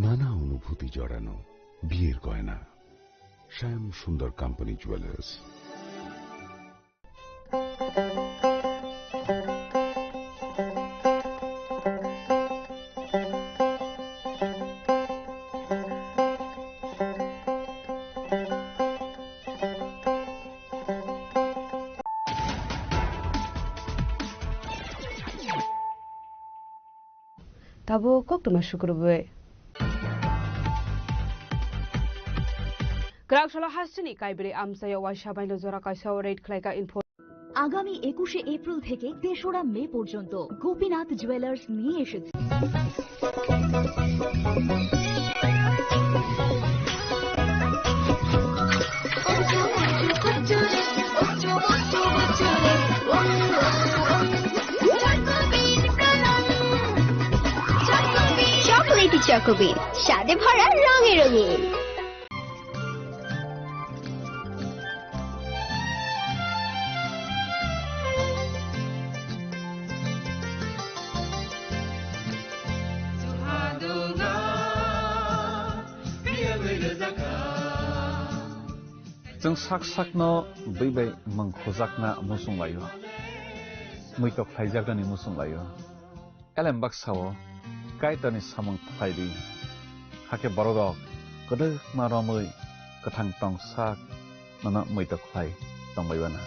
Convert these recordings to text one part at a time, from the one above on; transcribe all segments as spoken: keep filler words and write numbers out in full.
নানা অনুভূতি জড়ানো বিয়ের গয়না। শ্যাম সুন্দর company jewellers. Tabuk koktwma sukrubwi. Kwrak salo hasteni kaibrwi amchaio waisa baino jora kaisa o raid khlaika info. আগামী একুশে এপ্রিল থেকে তেসরা মে পর্যন্ত গোপীনাথ জুয়েলার্স নিয়ে এসেছে। চকোলেটি চকোবিন, স্বাদে ভরা, রঙে রঙিন। Chwng sak sakno bwi bai mwng khujakna muchung laio, muitok khlaijaknani muchung laio. Elem baksa-o Kaitorni samung khlai di, hakhe bororok kwdwkma romwi kwthang tong sak nono muitok khlai tongbai bana.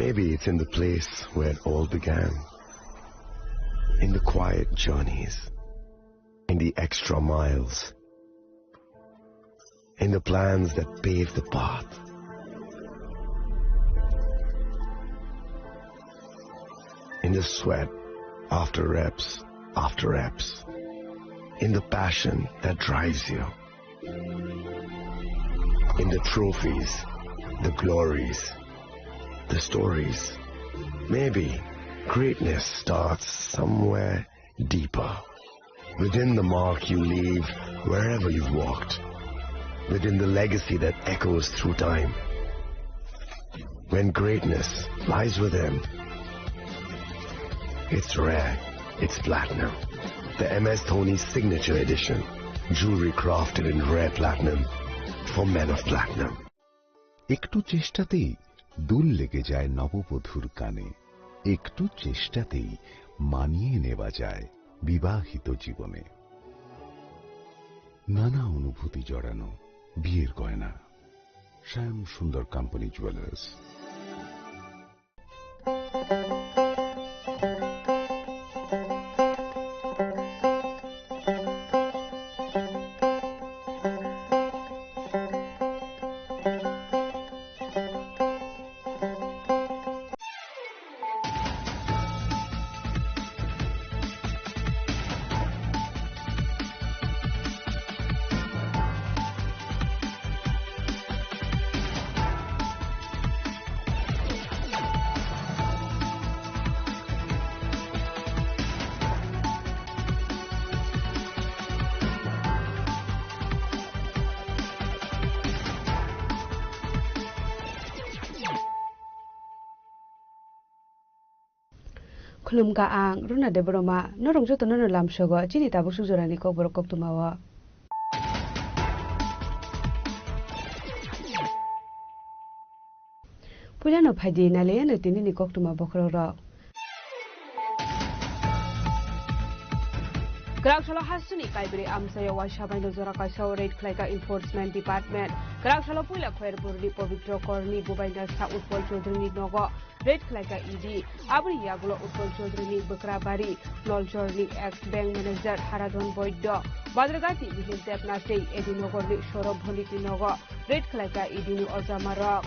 Maybe it's in the place where it all began. In the quiet journeys, in the extra miles, in the plans that pave the path, in the sweat after reps after reps, in the passion that drives you, in the trophies, the glories, the stories. Maybe greatness starts somewhere deeper. Within the mark you leave wherever you've walked. Within the legacy that echoes through time. When greatness lies within, it's rare, it's platinum. The M S Dhoni Signature Edition. Jewelry crafted in rare platinum for men of platinum. একটু চেষ্টাতেই দুল লেগে যায় নববধূর কানে, একটু চেষ্টাতেই মানিয়ে নেওয়া যায় বিবাহিত জীবনে। নানা অনুভূতি জড়ানো বিয়ের গয়না, শ্যাম সুন্দর company jewellers. Khulumkha ang Runa Debbarma, norok jotono no lamsogo chini tabuk suk jorani kokborok koktwmao. Puilano phaidi nailaiyano tinini koktwma bokhorokrok. Kwraksalo hasteni Kaibri amchaio waisa baino jora kaisa raid khlaika enforcement department. Kwraksalo puila Khoyerpurni Pabitra Korni bubaina sa Utpal Chaudharyni nogo raid khlaika E D. Aboni yagulo Utpal Chaudharyni Bwkrabari, Nolchorni ex bank manager Haradhan Boiddo, Badrghatni Mihir Debnath tei A D Nogorni Saurabh Bhowmikni nogo raid khlaika E D ni ojamarok.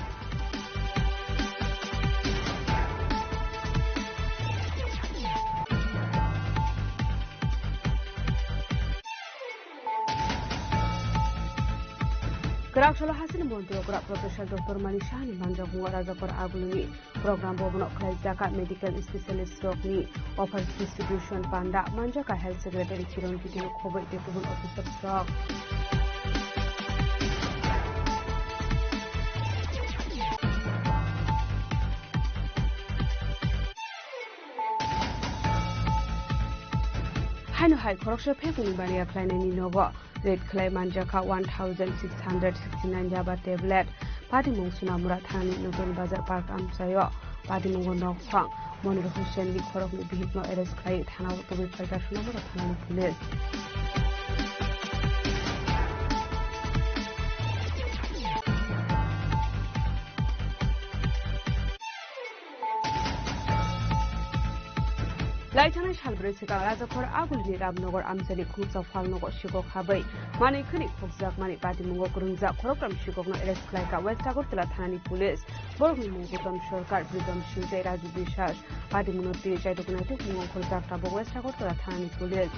Kwraksalo hasteni montri okra Professor Doctor Manik Sahani manjakmungo Rajakor Agulini program bobono khlaijak kha medical specialist rokni offers distribution panda manjak kha health secretary Kiran Gidino khoboi tei kubun officers rok. Haino hai khoroksa phekuni baniya khlainaini nogo raid khlai manjakha one thousand six hundred sixty nine yaba tablet. Patimung Sonamura thanani Nutun Bazar Park amchaio patimungo nokphang Monir Hussainni khoroknwi bihikno arrest khlai thanao tubui phaikha Sonamura thanani police. Laithanai salbrwi swkang Rajakhor Agulini Ramnagar amchaini khungsa phalnogo sikok habai manwi khwnwi khokjakmani patimungo kwrwngjak khoroktham sikokno arrest khlaikha West Agartala thanani police. Borokni mung Gautam Sarkar, Pritam Singh tei Raju Biswas. Patimungno twi chaitoknai tei mung ongkhorjak tabuk West Agartala thanani police.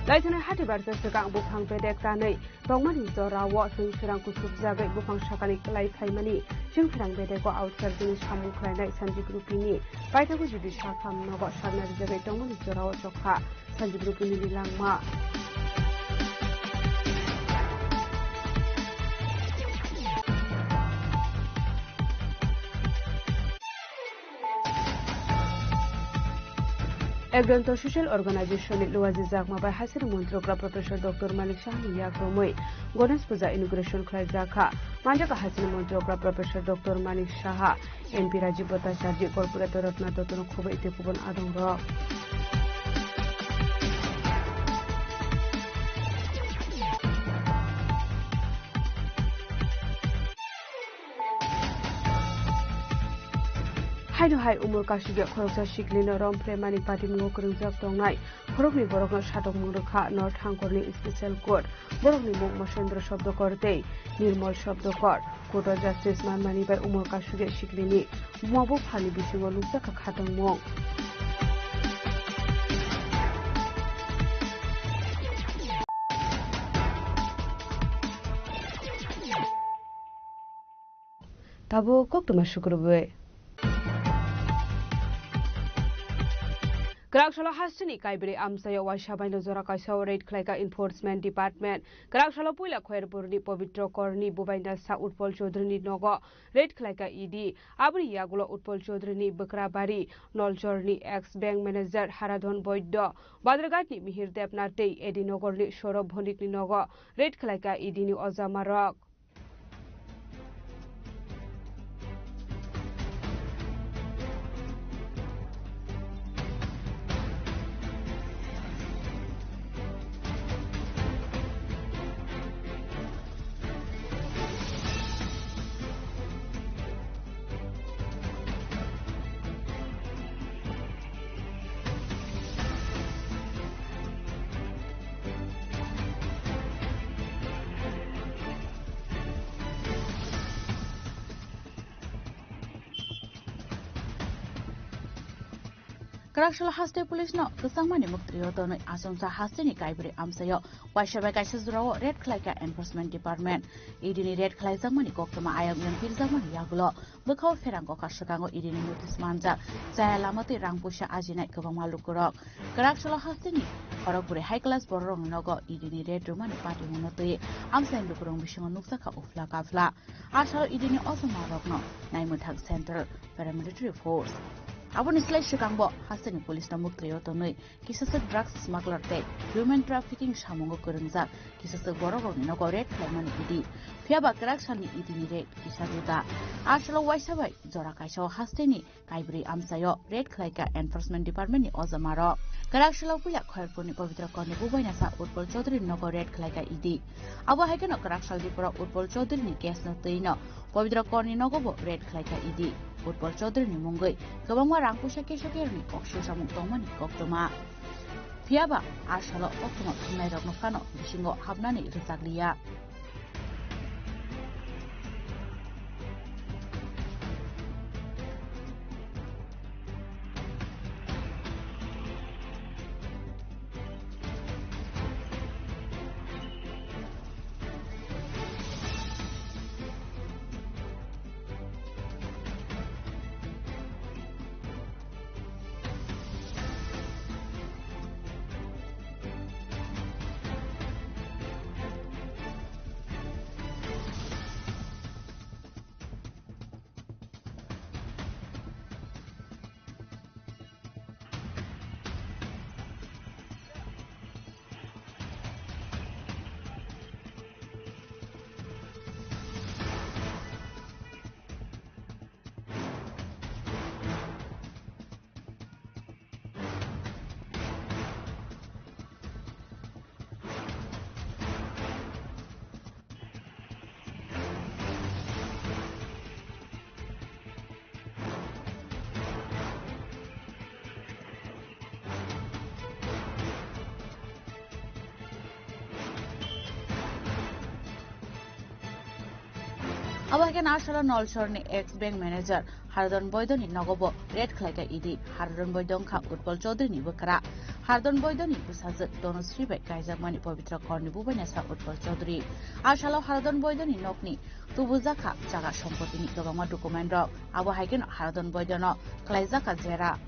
Laithanai hati barsa swkang buphang bedek tanwi tongmani jorao chwng sirang kusubjagwi buphang sakani kwlai phaimani chwng sirang bedego outside bini samung khlainai Sanjib Rupini paithago judi sakham nogo sakna rijagwi tongmani jorao chokha Sanjib Rupini ni langma. Ekdonto Social Organization ni luajijakma bai haisiri montrokra Professor Doctor Manik Saha ni yakromwi Ganesh Puja inauguration khlaijak kha. Manjak haisiri montrokra Professor Doctor Manik Saha, M P Rajiv Bhattacharjee, Corporator Ratna Dotto no khoboi tei kubun adongrok. Haino hai umor kasugya khoroksa siklino romphre mani patimungo kwrwngjak tongnai khoroknwi borokno satokmung rwkha North Hangkorni Special Court. Borokni mung Mosendra Shabdakar tei Nirmal Shabdakar. Court o justice manmani bai umor kasugya siklini buma bupharni bisingo nukjakha khatungmung. Tabuk koktwma sukrubwi. Kwraksalo hasteni Kaibri amchaio waisa baino jora kaisa raid khlaika Enforcement Department. Kwraksalo puila Khoyerpurni Pabitra Korni bubaina sa Utpal Chaudharyni nogo raid khlaika E D. Aboni yagulo Utpal Chaudharyni Bwkrabari, Nolchorni ex bank manager Haradhan Boiddo, Badrghatni Mihir Debnath tei A D Nogorni Saurabh Bhowmikni nogo raid khlaika E D ni ojamarok. Kwraksalo haste police no kwchangmani muktrio tonwi achomsa hasteni Kaibri amchaio waisa bai kaisa jorao raid khlaika Enforcement Department. E D ni raid khlaijakmani koktwma ayang uyang pirjakmani yagulo bwkhao pherang kokha swkango E D ni notice manjak, chaya lama tei rang puisa ajinai kwbangma lukurok. Kwraksalo hasteni khorokbwrwi high class bororokni nogo E D ni raid rwmani patimungno twi amchaini lukurokni bisingo nukjakha uphla kaphla. Asalo E D ni ojomarokno naimwthang Central Paramilitary Force. Aboni slai swkangbo hasteni police no muktwi o tonwi kisaswk drugs smuggler tei human trafficking samungo kwrwngjak kisaswk borokrokni nogo raid khlaimani E D. Phiyaba kwrak salni E D ni raid kisa juda. Asolo waisa bai jora kaisa o hasteni kaibrwi amchaio raid khlaika Enforcement Department ni ojamarok. Kwrak salo puila Khairpurni Pabitra Korni bubainasa Utpal Chaudhary nogo raid khlaika E D. Abo hai kheno kwrak sal diporo Utpal Chaudhary ni case no twi no Pabitra Korni nogo bo raid khlaika E D. Utpal Chaudhary ni mungwi kwbangma rang puisa keso kerni kok susamung tongmani koktwma. Phiyaba a salo koktwma thumnairokno phano bisingo hapnani rwchakliya. Abo hai khe Narsala Nolsorni ex bank manager Hardon Boidoni nogo bo raid khlaika E D. Hardon Boido wngkha Utpal Chaudhary ni bwkra. Hardon Boidoni bwsajwk Donosri bai kaijakmani Pabitra Korni bubainasa Utpal Chaudhary. A salo Hardon Boidoni nokni tubujakha jaga sompotini kwbangma document rok. Abo hai kheno Hardon Boidono khlaijakha jera.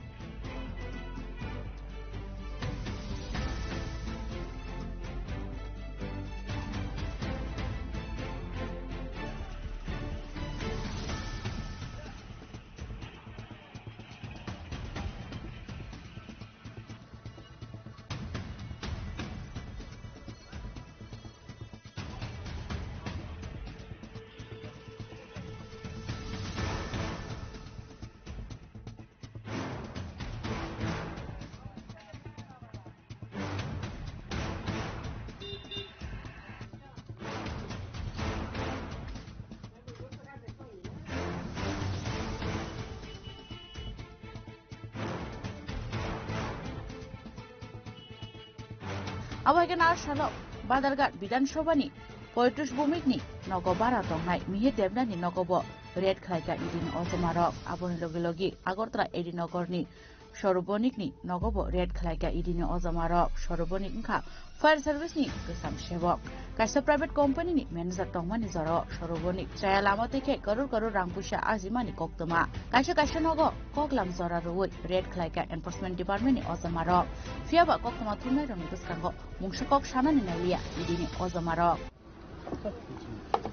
Abo hai khe Narsala Badarghat Bidhan Sabha ni Poitrish Bhumik ni nogo bara tongnai Mihir Debna ni nogo bo raid khlaika E D ni ojamarok. Aboni logi logi Agartala A D Nagar ni Sorobonik ni nogo bo raid khlaika E D ni ojamarok. Sorobonik wngkha fire service ni kwcham sebok. Kaisa private company ni manager tongmani jora Sorobonik chaya lama twi khe koror koror rang puisa ajimani koktwma. Kaisa kaisa nogo koklam jora rwui raid khlaika enforcement department ni ojamarok. Phiyaba koktwma thumnairokni bwskango mungsa kok sanani nailiya E D ni ojamarok.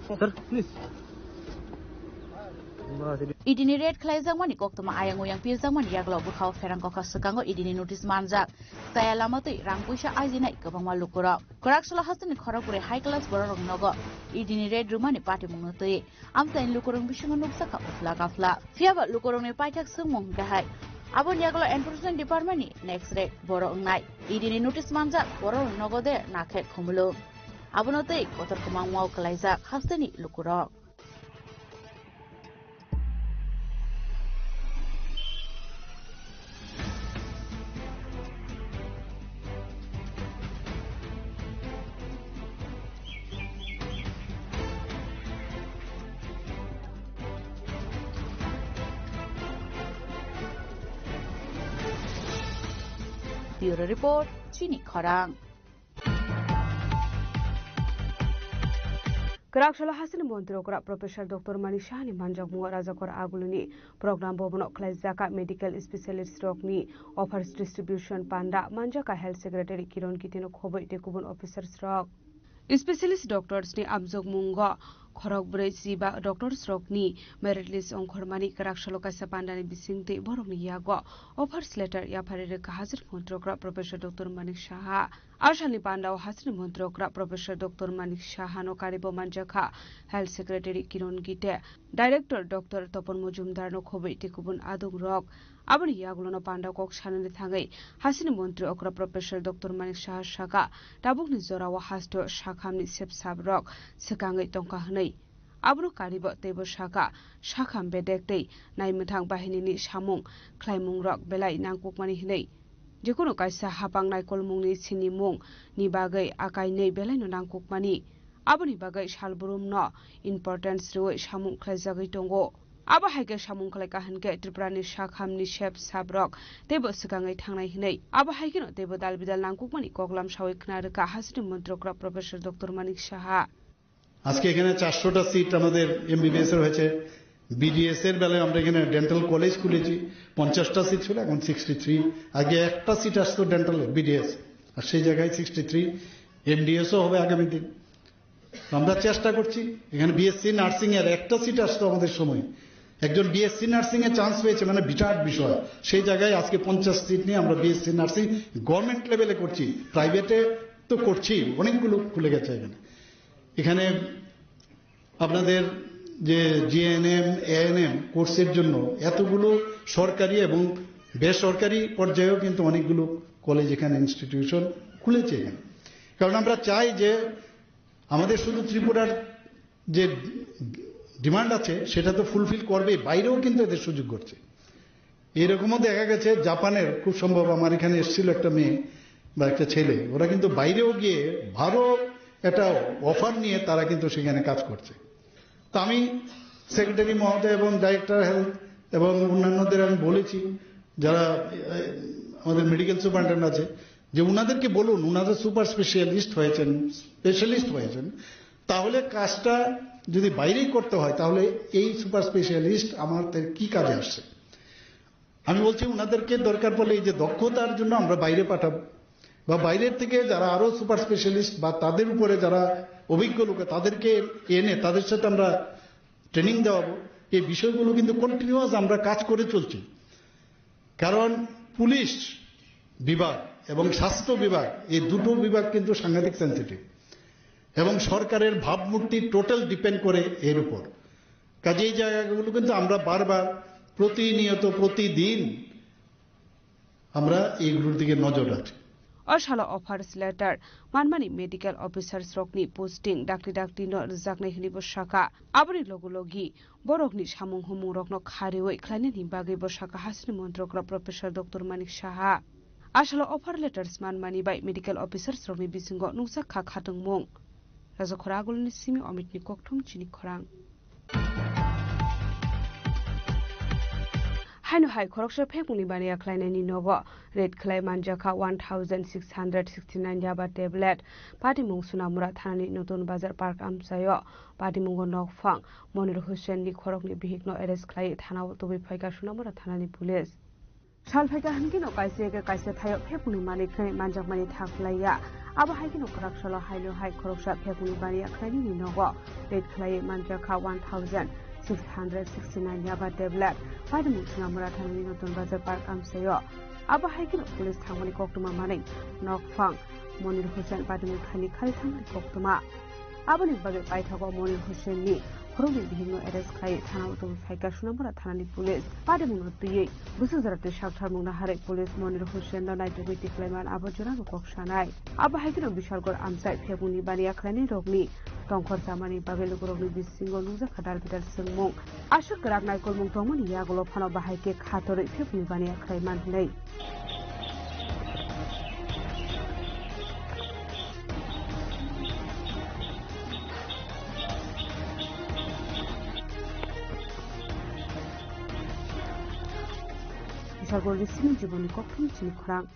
Sir, please. E D ni raid khlaijakmani koktwma ayang uyang pirjakmani yagulo bwkhao pherang kokha swkango E D ni notice manjak. Chaya lama twi rang puisa ajinai kwbangma lukurok. Kwraksalo hasteni khorokbwrwi high class bororok nogo E D ni raid rwmani patimungno twi amchaini lukurokni bisingo nukjakha uphla kaphla. Phiyaba lukurokni paithak swngmung hwnkhe hai, aboni yagulo enforcement department ni next raid borok wngnai. E D ni notice manjak borok nogo de nakhe khumulwng. Abono tei kotor kwmangmao kwlaijak hasteni lukurok. Bureau Report, Chini Khorang. Kwraksalo hasteni montri okra Professor Doctor Manik Saha ni manjakmungo Rajakor Aguluni program bobono khlaijaka medical specialist rokni offers distribution panda manjaka Health Secretary Kiron Gitino khoboi tei kubun officers rok. Specialist doctors ni amjokmungo Khorok brwi chiba doctors rokni merit list ongkhormani kwrak salo kaisa pandani bisingtwi borokni yago offers letter yaphari rwkha Hasini Montri Okra Professor Doctor Manik Saha. Asalni pandao Hasini Montri Okra Professor Doctor Manik Sahano karibo manjakha Health Secretary Kiron Gite, Director Doctor Topon Mojumdar no khobwi tei kubun adung rok. Aboni yagulono panda kok sanani thangwi Hasini Montri Okra Professor Doctor Manik Saha saka, tabukni jorao hasto sakhamni sepsap rok swkangwi tongkha hwnwi. Abono karibo teibo saka, sakham bedek tei naimwthang bahinini samung khlaimung rok belai nangkukmani hwnwi. Jekunu kaisa hapang naikolmungni sinimung ni bagwi akainwi belaino nangkukmani. Aboni bagwi salbrumno importance rwui samung khlaijagwi tongo. Abo hai khe samung khlaikha hinkhe Tripurani sakhamni sep sabrok teibo swkangwi thangnai hwnwi. Abo hai kheno teibo dal bidal nangkukmani koklam saui khna rwkha Hasini Montri Okra Professor Doctor Manik Saha. আজকে এখানে চারশোটা সিট আমাদের এমবিবিএস এর হয়েছে। বিডিএস এর বেলায় আমরা এখানে ডেন্টাল কলেজ খুলেছি, পঞ্চাশটা সিট ছিল, এখন সিক্সটি থ্রি। আগে একটা সিট আসতো ডেন্টাল বিডিএস, আর সেই জায়গায় সিক্সটি থ্রি। এমডিএসও হবে আগামী দিন। আমরা চেষ্টা করছি। এখানে বিএসসি নার্সিং এর একটা সিট আসতো আমাদের সময়, একজন বিএসসি নার্সিং এ চান্স পেয়েছে, মানে বিরাট বিষয়। সেই জায়গায় আজকে পঞ্চাশ সিট নিয়ে আমরা বিএসসি নার্সিং গভর্নমেন্ট লেভেলে করছি, প্রাইভেটে তো করছি, অনেকগুলো খুলে গেছে এখানে। এখানে আপনাদের যে জিএনএম, এএনএম কোর্সের জন্য এতগুলো সরকারি এবং বেসরকারি পর্যায়েও কিন্তু অনেকগুলো কলেজ এখানে ইনস্টিটিউশন খুলেছে এখানে। কারণ আমরা চাই যে আমাদের শুধু ত্রিপুরার যে ডিমান্ড আছে সেটা তো ফুলফিল করবেই, বাইরেও কিন্তু এদের সুযোগ করছে। এরকমও দেখা গেছে জাপানের, খুব সম্ভব আমার এখানে এসেছিল একটা মেয়ে বা একটা ছেলে, ওরা কিন্তু বাইরেও গিয়ে ভালো একটা অফার নিয়ে তারা কিন্তু সেখানে কাজ করছে। তো আমি সেক্রেটারি মহোদয় এবং ডাইরেক্টর হেলথ এবং অন্যান্যদের আমি বলেছি, যারা এ, আমাদের মেডিকেল সুপারিনটেন্ডেন্ট আছে, যে ওনাদেরকে বলুন, ওনারা সুপার স্পেশালিস্ট হয়েছেন, স্পেশালিস্ট হয়েছেন, তাহলে কাজটা যদি বাইরেই করতে হয়, তাহলে এই সুপার স্পেশালিস্ট আমাদের কি কাজে আসছে? আমি বলছি, ওনাদেরকে দরকার পড়লে এই যে দক্ষতার জন্য আমরা বাইরে পাঠাবো, বা বাইরের থেকে যারা আরো সুপার স্পেশালিস্ট বা তাদের উপরে যারা অভিজ্ঞ লোক, তাদেরকে এনে তাদের সাথে আমরা ট্রেনিং দেওয়াবো। এই বিষয়গুলো কিন্তু কন্টিনিউয়াস আমরা কাজ করে চলছি। কারণ পুলিশ বিভাগ এবং স্বাস্থ্য বিভাগ, এই দুটো বিভাগ কিন্তু সাংঘাতিক সেনসিটিভ এবং সরকারের ভাবমূর্তি টোটাল ডিপেন্ড করে এর উপর। কাজে এই জায়গাগুলো কিন্তু আমরা বারবার, প্রতিনিয়ত, প্রতিদিন আমরা এইগুলোর দিকে নজর রাখি। O salo offers letter manmani medical officers rokni posting dakti dakti no rwjaknai hwnwi bo sakha. Aboni logi logi borokni samung humung rokno kha rwui khlainani bagwi bo sakha Hasini Montri Okra Professor Doctor Manik Saha. Asalo offer letters manmani bai medical officers rokni bisingo nukjak kha khatungmung. Rajakhora Agulni simi Omitni kokthum chini khorang. Haino hai khoroksa phekmungni baniya khlainaini nogo raid khlai manjakha one thousand six hundred sixty nine yaba tablet. Patimung Sunamura thanani Notun Bazar Park amchaio. Patimungo nokphang Monir Hussain ni khoroknwi bihikno arrest khlai thanao tubui phaikha Sunamura thanani police. Sal phaikha hinkhe no kaisa eke kaisa thaio phekmungni manwi khe manjakmani thak phlaiya. Abo hai kheno kwrak salo haino hai khoroksa phekmungni baniya khlainani nogo raid khlaiwi manjakha one thousand six hundred sixty nine yaba tablet. Patimung Sunamura thanani Notun Bazar Park amchaio. Abo hai kheno police thangmani koktwma manwi nokphang Monir Hussain Patimung thani khari thangmani koktwma. Aboni bagwi paithago Monir Hussain ni khoroknwi bihikno arrest khlai thanao tubui phaikha Sunamura thanani police. Patimungno twiwi bwswk jora twi saktharmung naharwi police Monir Hussain no naitugwi tikhlaiman abo jorano kok sanai. Abo hai kheno Bishalgarh amchai phekmungni baniya khlainai rokni tongkhor chamani bagwi lukurokni bisingo nukjakha dal bidal swngmung. Aswk kwrak naikolmung tongmani yagulo phano bahai khe kha torwi phekmungni baniya khlai man hwnwi. Bishalgarhni simi jiboni kokthum chini khorang.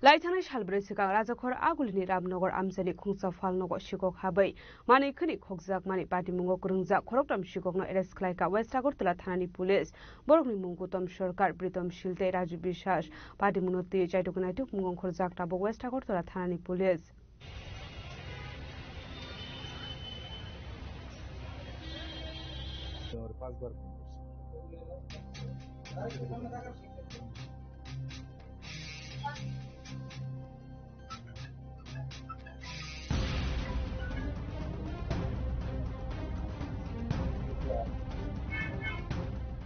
Laithanai salbrwi swkang Rajakhor Agulini Ramnagar amchaini Khungsa Phalnogo sikok habwi manwi khwnwi khokjakmani patimungo kwrwngjak khoroktham sikokno arrest khlaikha West Agartala thanani police. Borokni mung Gautam Sarkar, Pritom Sil tei Raju Biswas. Patimungno twiwi chaitok naitok mung ongkhorjak tabuk West Agartala thanani police. আর পাঁচবার ফোন করছি।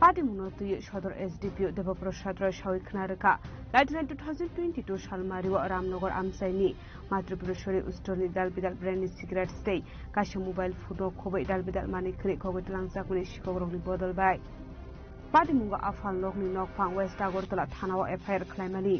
Patimungno twiwi Sodor S D P O Debaprasad Roy sawi khna rwkha, laithani two thousand twenty-two salmario Ramnagar amchaini Matri Pureshwari Ustorni dalbidal brandni cigarettes tei kaisa mobile phone-o khobwi dalbidal manwi khwnwi khogwi twlangjakmani sikokrokni bodol bai. Patimungo Aphal nokni nokphang West Agartala thanao F I R khlaimani.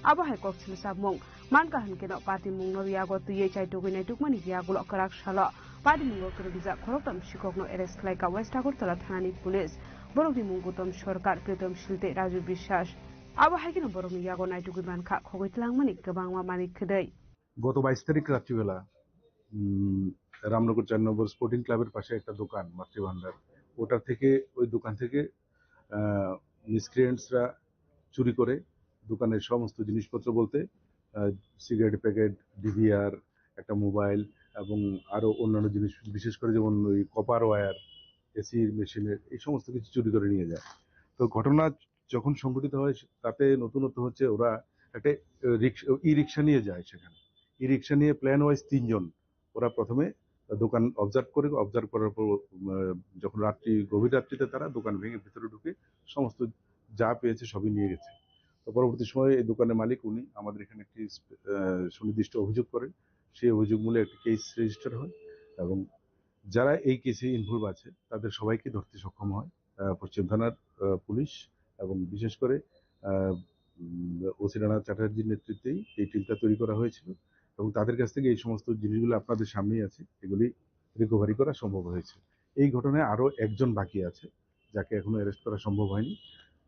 Abo hai kok swngcharmung mankha hwnkhe no patimungno yago twiwi chaitugwi naitukmani yagulo kwrak salo patimungo kwrwngjak khoroktham sikokno arrest khlaikha West Agartala thanani police. Borokni mung Gautam Sarkar, Pritom Sil tei Raju Biswas. Abo hai kheno borokni yago naitugwi mankha khogwi twlangmani kwbangma manwi khwnwi. গত বাইশ তারিখ রাত্রিবেলা উম, রামনগর চার নম্বর স্পোর্টিং ক্লাবের পাশে একটা দোকান, মাতৃভান্ডার, ওটার থেকে, ওই দোকান থেকে মিসক্রিয়েন্টসরা চুরি করে দোকানের সমস্ত জিনিসপত্র বলতে সিগারেট প্যাকেট, ডিভিআর, একটা মোবাইল এবং আরও অন্যান্য জিনিস, বিশেষ করে যেমন ওই কপার ওয়্যার, এসি মেশিনের, এই সমস্ত কিছু চুরি করে নিয়ে যায়। তো ঘটনা যখন সংঘটিত হয়, তাতে নতুনত্ব হচ্ছে ওরা একটা ই রিক্সা নিয়ে যায় সেখানে। ই রিক্সা নিয়ে প্ল্যান ওয়াইজ তিনজন ওরা প্রথমে দোকান অবজার্ভ করে, অবজার্ভ করার পর যখন রাত্রি, গভীর রাত্রিতে তারা দোকান ভেঙে ভিতরে ঢুকে সমস্ত যা পেয়েছে সবই নিয়ে গেছে। তো পরবর্তী সময়ে এই দোকানের মালিক উনি আমাদের এখানে একটি সুনির্দিষ্ট অভিযোগ করেন। সেই অভিযোগ মূলে একটি কেস রেজিস্টার হয় এবং যারা এই কেসে ইনভলভ আছে তাদের সবাইকে ধরতে সক্ষম হয় পশ্চিম থানার পুলিশ এবং বিশেষ করে ওসি রানা চ্যাটার্জির নেতৃত্বেই এই টিমটা তৈরি করা হয়েছিল এবং তাদের কাছ থেকে এই সমস্ত জিনিসগুলো আপনাদের সামনেই আছে, এগুলি রিকভারি করা সম্ভব হয়েছে। এই ঘটনায় আরও একজন বাকি আছে, যাকে এখনো অ্যারেস্ট করা সম্ভব হয়নি।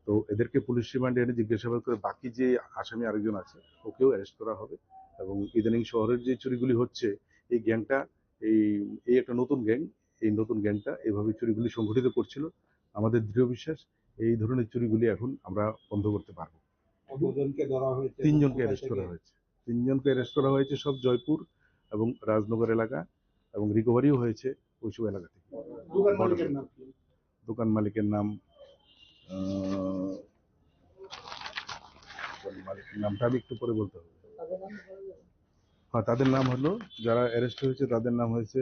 তো এদেরকে পুলিশ রিমান্ডে এনে জিজ্ঞাসাবাদ করে বাকি যে আসামি আরেকজন আছে, ওকেও অ্যারেস্ট করা হবে। এবং ইদানিং শহরের যে চুরিগুলি হচ্ছে, এই গ্যাংটা, এই এই একটা নতুন গ্যাং, এই নতুন গ্যাংটা এইভাবে চুরিগুলি সংঘটিত করছিল। আমাদের দৃঢ় বিশ্বাস, এই ধরনের চুরিগুলি এখন আমরা বন্ধ করতে পারবো। কতজনকে ধরা হয়েছে? তিনজনকে অ্যারেস্ট করা হয়েছে। তিনজনকে অ্যারেস্ট করা হয়েছে, সব জয়পুর এবং রাজনগর এলাকা, এবং রিকভারিও হয়েছে ওইসব এলাকা থেকে। দোকান মালিকের নাম কি? দোকান মালিকের নাম, আহ, দোকান মালিকের নামটা আমি একটু পরে বলতে হবে। হ্যাঁ, তাদের নাম হলো, যারা অ্যারেস্ট হয়েছে তাদের নাম হয়েছে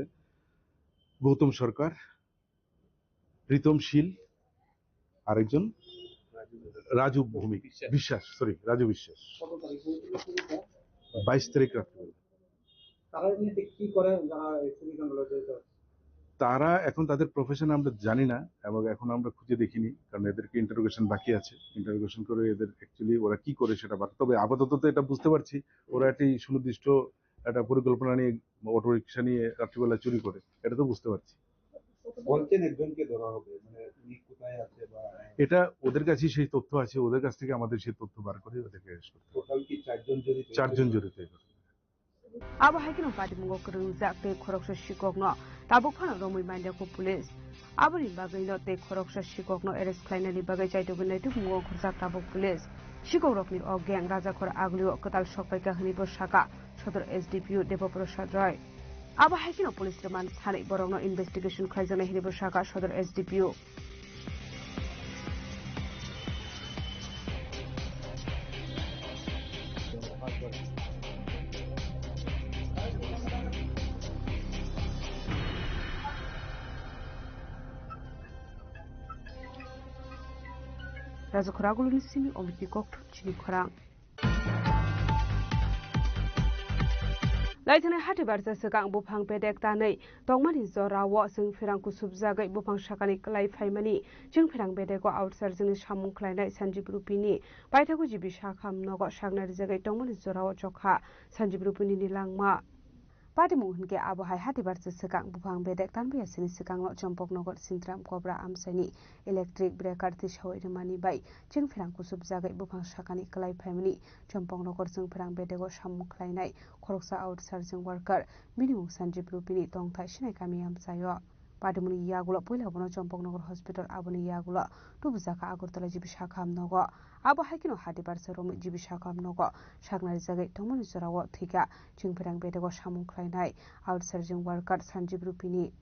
গৌতম সরকার, প্রীতম শীল, আরেকজন রাজু ভৌমিক, বিশ্বাস, সরি, রাজু বিশ্বাস। বাইশ তারিখ রাত্রিবেলা। তারা এমনিতে কি করে, যারা এই চুরিকাণ্ডে জড়িত আছে? তারা এখন তাদের প্রফেশন আমরা জানি না এবং এখন আমরা খুঁজে দেখিনি, কারণ এদেরকে ইন্টারোগেশন বাকি আছে। ইন্টারোগেশন করে এদের অ্যাকচুয়ালি ওরা কি করে সেটা বাকি। তবে আপাতত তো এটা বুঝতে পারছি, ওরা একটি সুনির্দিষ্ট একটা পরিকল্পনা নিয়ে অটো রিক্সা নিয়ে রাত্রিবেলা চুরি করে, এটা তো বুঝতে পারছি। বলছেন একজনকে ধরা হবে, মানে উনি কোথায় আছে বা এটা ওদের কাছেই সেই তথ্য আছে, ওদের কাছ থেকে আমাদের সেই তথ্য বার করে ওদেরকে অ্যারেস্ট করতে হবে। টোটাল কি চারজন জড়িত? চারজন জড়িত এই ঘটনায়। Abo hai kheno patimungo kwrwngjak tei khoroksa sikokno tabuk phano romwi manjakgo police. Aboni bagwino tei khoroksa sikokno arrest khlainani bagwi chaitugwi naitukmungo ongkhorjak tabuk police. Sikokrokni o gang Rajakhor Agulio kwtal sokpaikha hwnwibo sakha Sodor S D P O Debaprasad Roy. Abo hai kheno police rwmani sanwi borokno investigation khlaijaknai hwnwibo sakha Sodor S D P O. Rajakhor Agulini simi Omitni Kokthum chini khorang. Laithani hati barsa swkang buphang bedek tanwi tongmani jorao chwng pherang kusubjagwi buphang sakani kwlai phaimani chwng pherang bedego outside chwngni samung khlainai Sanjib Rupini paithago G B Sakham nogo sakna rijagwi tongmani jorao chokha Sanjib Rupini ni langma. Patimung hwnkhe abo hai hati barsa swkang buphang bedek tanbaya sini swkangno Chompok Nogor Sintram Kobra amchaini electric breaker tisawi rwmani bai chwng pherang kusubjagwi buphang sakani kwlai phaimani Chompok Nogor chwng pherang bedego samung khlainai khoroksa outsourcing worker bini mung Sanjib Rupini tongthai Sinai kami amchaio. Patimungni yagulo puila bono Chompok Nogor Hospital, aboni yagulo tubujakha Agartala G B Sakham nogo. Abo hai kheno hati barsa romwi G B Sakham nogo sakna rijagwi tongmani jorao thwikha chwng pherang bedego samung khlainai outsourcing worker Sanjib Rupini.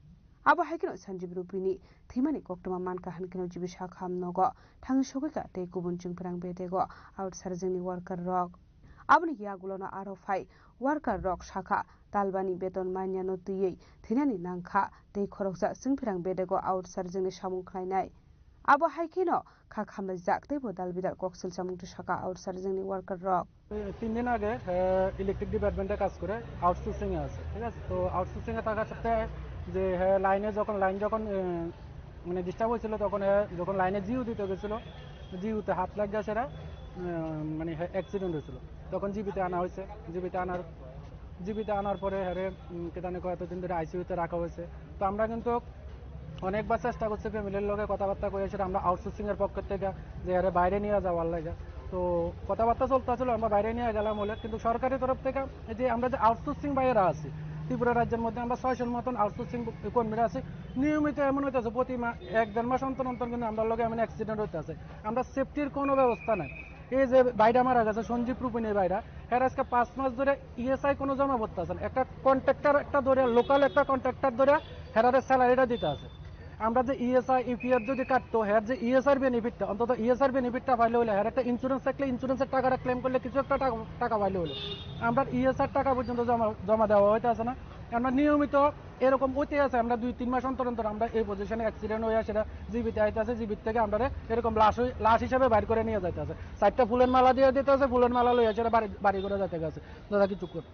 Abo hai kheno Sanjib Rupini thwimani koktwma mankha hwn kheno G B sakha nogo thangwi sogwikha tei kubun chwngphrang bedego outside jwngni worker rok. Aboni yagulono aro phai worker rok sakha talbani beton manyano twiwi thwinani nangkha tei khoroksa chwngphrang bedego outside jwngni samung khlainai. Abo hai kheno kha khamlaijak tei bo dal bidal kok silsa mungtwi sakha outside jwngni worker rok. তিন দিন আগে, হ্যাঁ, ইলেকট্রিক ডিপার্টমেন্টে কাজ করে, আউটসোর্সিং এ আছে, ঠিক আছে? তো আউটসোর্সিং এ থাকার সাথে যে, হ্যাঁ, লাইনে যখন, লাইন যখন, এ, মানে, ডিস্টার্ব হয়েছিল, তখন, হ্যাঁ, যখন লাইনে জিও দিতে গেছিল, জিওতে হাত লাগিয়ে সেরা, উম, মানে, হ্যাঁ, অ্যাক্সিডেন্ট হয়েছিল। তখন জিবিতে আনা হয়েছে, জিবিতে আনার, জিবিতে আনার পরে, হ্যাঁ, রে, উম, কেদানে কয়েকদিন ধরে আইসিইউতে রাখা হয়েছে। তো আমরা কিন্তু অনেকবার চেষ্টা করছি ফ্যামিলির লগে কথাবার্তা কইয়া, সেটা আমরা আউটসোর্সিং এর পক্ষ থেকে যে আরে বাইরে নিয়ে যাওয়ার লাগে। তো কথাবার্তা চলতে ছিল, আমরা বাইরে নিয়ে গেলাম হলে, কিন্তু সরকারের তরফ থেকে এই যে আমরা যে আউটসোর্সিং বাইরে আছি, ত্রিপুরা রাজ্যের মধ্যে আমরা ছয়শোর মতন আউটসোর্সিং কর্মীরা আছি। নিয়মিত এমন হইতেছে প্রতি মা-, এক দেড় মাস অন্তর অন্তর কিন্তু আমরা লগে এমন অ্যাক্সিডেন্ট হইতেছে। আমরা সেফটির কোনো ব্যবস্থা নাই। এই যে ভাইটা মারা গেছে, সঞ্জীব রূপিনী ভাইটা, হ্যাঁ, আজকে পাঁচ মাস ধরে ইএসআই কোনো জমা পড়তে আছে না। একটা কন্ট্রাক্টর একটা ধরে, লোকাল একটা কন্ট্রাক্টর ধরে হেরারে স্যালারিটা দিতে আছে। আমরা যে ইএসআই, ইপিএফ যদি কাটতো, হ্যাঁ, যে ইএসআর বেনিফিটটা, অন্তত ইএসআর বেনিফিটটা পাইলে হলে, হ্যাঁ, একটা ইন্স্যুরেন্স থাকলে ইন্স্যুরেন্সের টাকাটা ক্লেম করলে কিছু একটা টাকা, টাকা পাইলে হলে। আমরা ইএসআর টাকা পর্যন্ত জমা, জমা দেওয়া হইতে আছে না। আমরা নিয়মিত এরকম হইতে আছে, আমরা দুই তিন মাস অন্তর অন্তর আমরা এই পজিশনে অ্যাক্সিডেন্ট হয়ে সেটা জিবিতে আইতে আছে, জিবিত থেকে আমরা এরকম লাশ হই-, লাশ হিসাবে বাইর করে নিয়ে যাইতে আছে। চারটা ফুলের মালা দিয়ে দিতে আছে, ফুলের মালা লইয়া সেটা বাড়ি, বাড়ি করে যাইতে আছে। দাদা কিছু কর।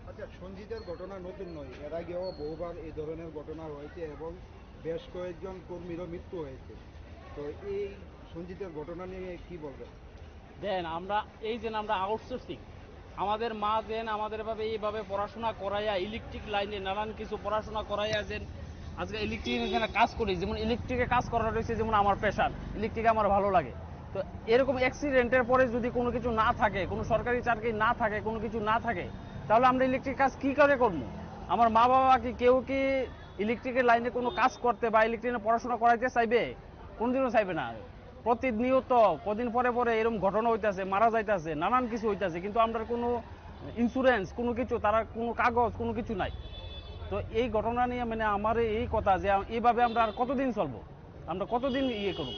আচ্ছা, সঞ্জিতের ঘটনা নতুন নয়, এর আগেও বহুবার এই ধরনের ঘটনা হয়েছে এবং বেশ কয়েকজন কর্মীরও মৃত্যু হয়েছে। তো এই সঞ্জিতের ঘটনা নিয়ে কি বলবেন? দেন আমরা এই যে আমরা আউটসোর্সিং, আমাদের মা যেন আমাদের ভাবে এইভাবে পড়াশোনা করাইয়া, ইলেকট্রিক লাইনে নানান কিছু পড়াশোনা করাইয়া যেন আজকে ইলেকট্রিক এখানে কাজ করি, যেমন ইলেকট্রিকে কাজ করা রয়েছে, যেমন আমার প্যাশন, ইলেকট্রিকে আমার ভালো লাগে। তো এরকম অ্যাক্সিডেন্টের পরে যদি কোনো কিছু না থাকে, কোনো সরকারি চাকরি না থাকে, কোনো কিছু না থাকে, তাহলে আমরা ইলেকট্রিক কাজ কী করে করবো? আমার মা বাবা কি কেউ কি ইলেকট্রিকের লাইনে কোনো কাজ করতে বা ইলেকট্রিকে পড়াশোনা করাইতে চাইবে? কোনোদিনও চাইবে না। প্রতিনিয়ত কদিন পরে পরে এরকম ঘটনা হইতাছে, মারা যাইতাছে, নানান কিছু হইতাছে, কিন্তু আমরার কোনো ইন্স্যুরেন্স, কোনো কিছু, তারার কোনো কাগজ, কোনো কিছু নাই। তো এই ঘটনা নিয়ে মানে আমার এই কথা যে আম-, এইভাবে আমরা আর কতদিন চলবো, আমরা কতদিন ইয়ে করবো?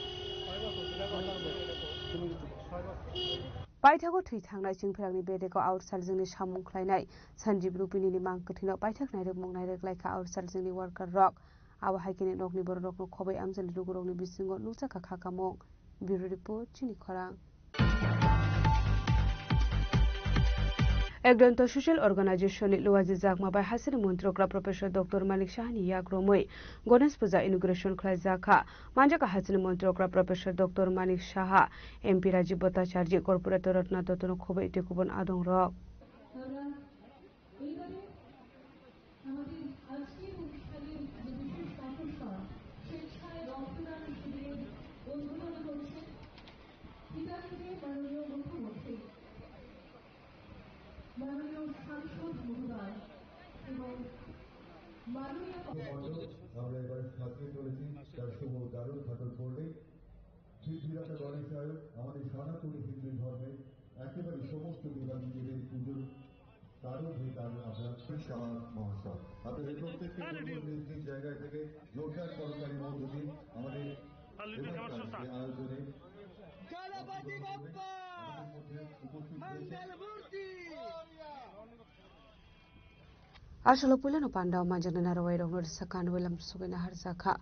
Paithago thwi thangnai chwngphrangni bedego outside jwngni samung khlainai Sanjib Rupini ni mang kwthwino paithak nairwkmung nairwk laikha outside jwngni worker rok. Abo hai khe nokni borok rokno khobai amchaini lukurokni bisingo nukjakha kha kamung. Bureau Report, Chini Khorang. Ekdonto Social Organization ni luaji jakma bai hasini montrokra Professor Doctor Manik Saha ni yak romwi Ganesh Puja inauguration khlai jakha. Manjakha hasini montrokra Professor Doctor Manik Saha, M P Rajiv Bhattacharjee, Corporator Ratna Dotto no khobai tei kubun adong rok. এবারে আমাদের আজকের অনুষ্ঠানের যে বিশেষ আকর্ষণ, স্বেচ্ছায় রক্তদান শিবিরের উদ্বোধন করছেন বিধানসভার মাননীয় মুখ্যমন্ত্রী, মাননীয় সাংসদ মহোদয় এবং মাননীয় আমরা এবারে সাজিয়ে তুলেছি তার শুভ উদ্বোধন ঘটন করলে। শ্রী বিরাট গণেশ আয়োগ আমাদের সনাতনী হিন্দু ধর্মের একেবারে সমস্ত বিভাগীয় এই পুজোর কারণ হয়ে দাঁড়ান আপনার শ্রী সমাজ মহোৎসব। আপনাদের প্রত্যেককে বলবো নিজ নিজ জায়গা থেকে জোরদার করতালি মধ্য দিয়ে আমাদের এবারকার এই আয়োজনে গণপতি বাপ্পা মধ্যে উপস্থিত হয়েছে। মঙ্গল মূর্তি। Asalo puilano pandao manjaknai narwai rokno rwsa kanwi lam sugwi naharjakha.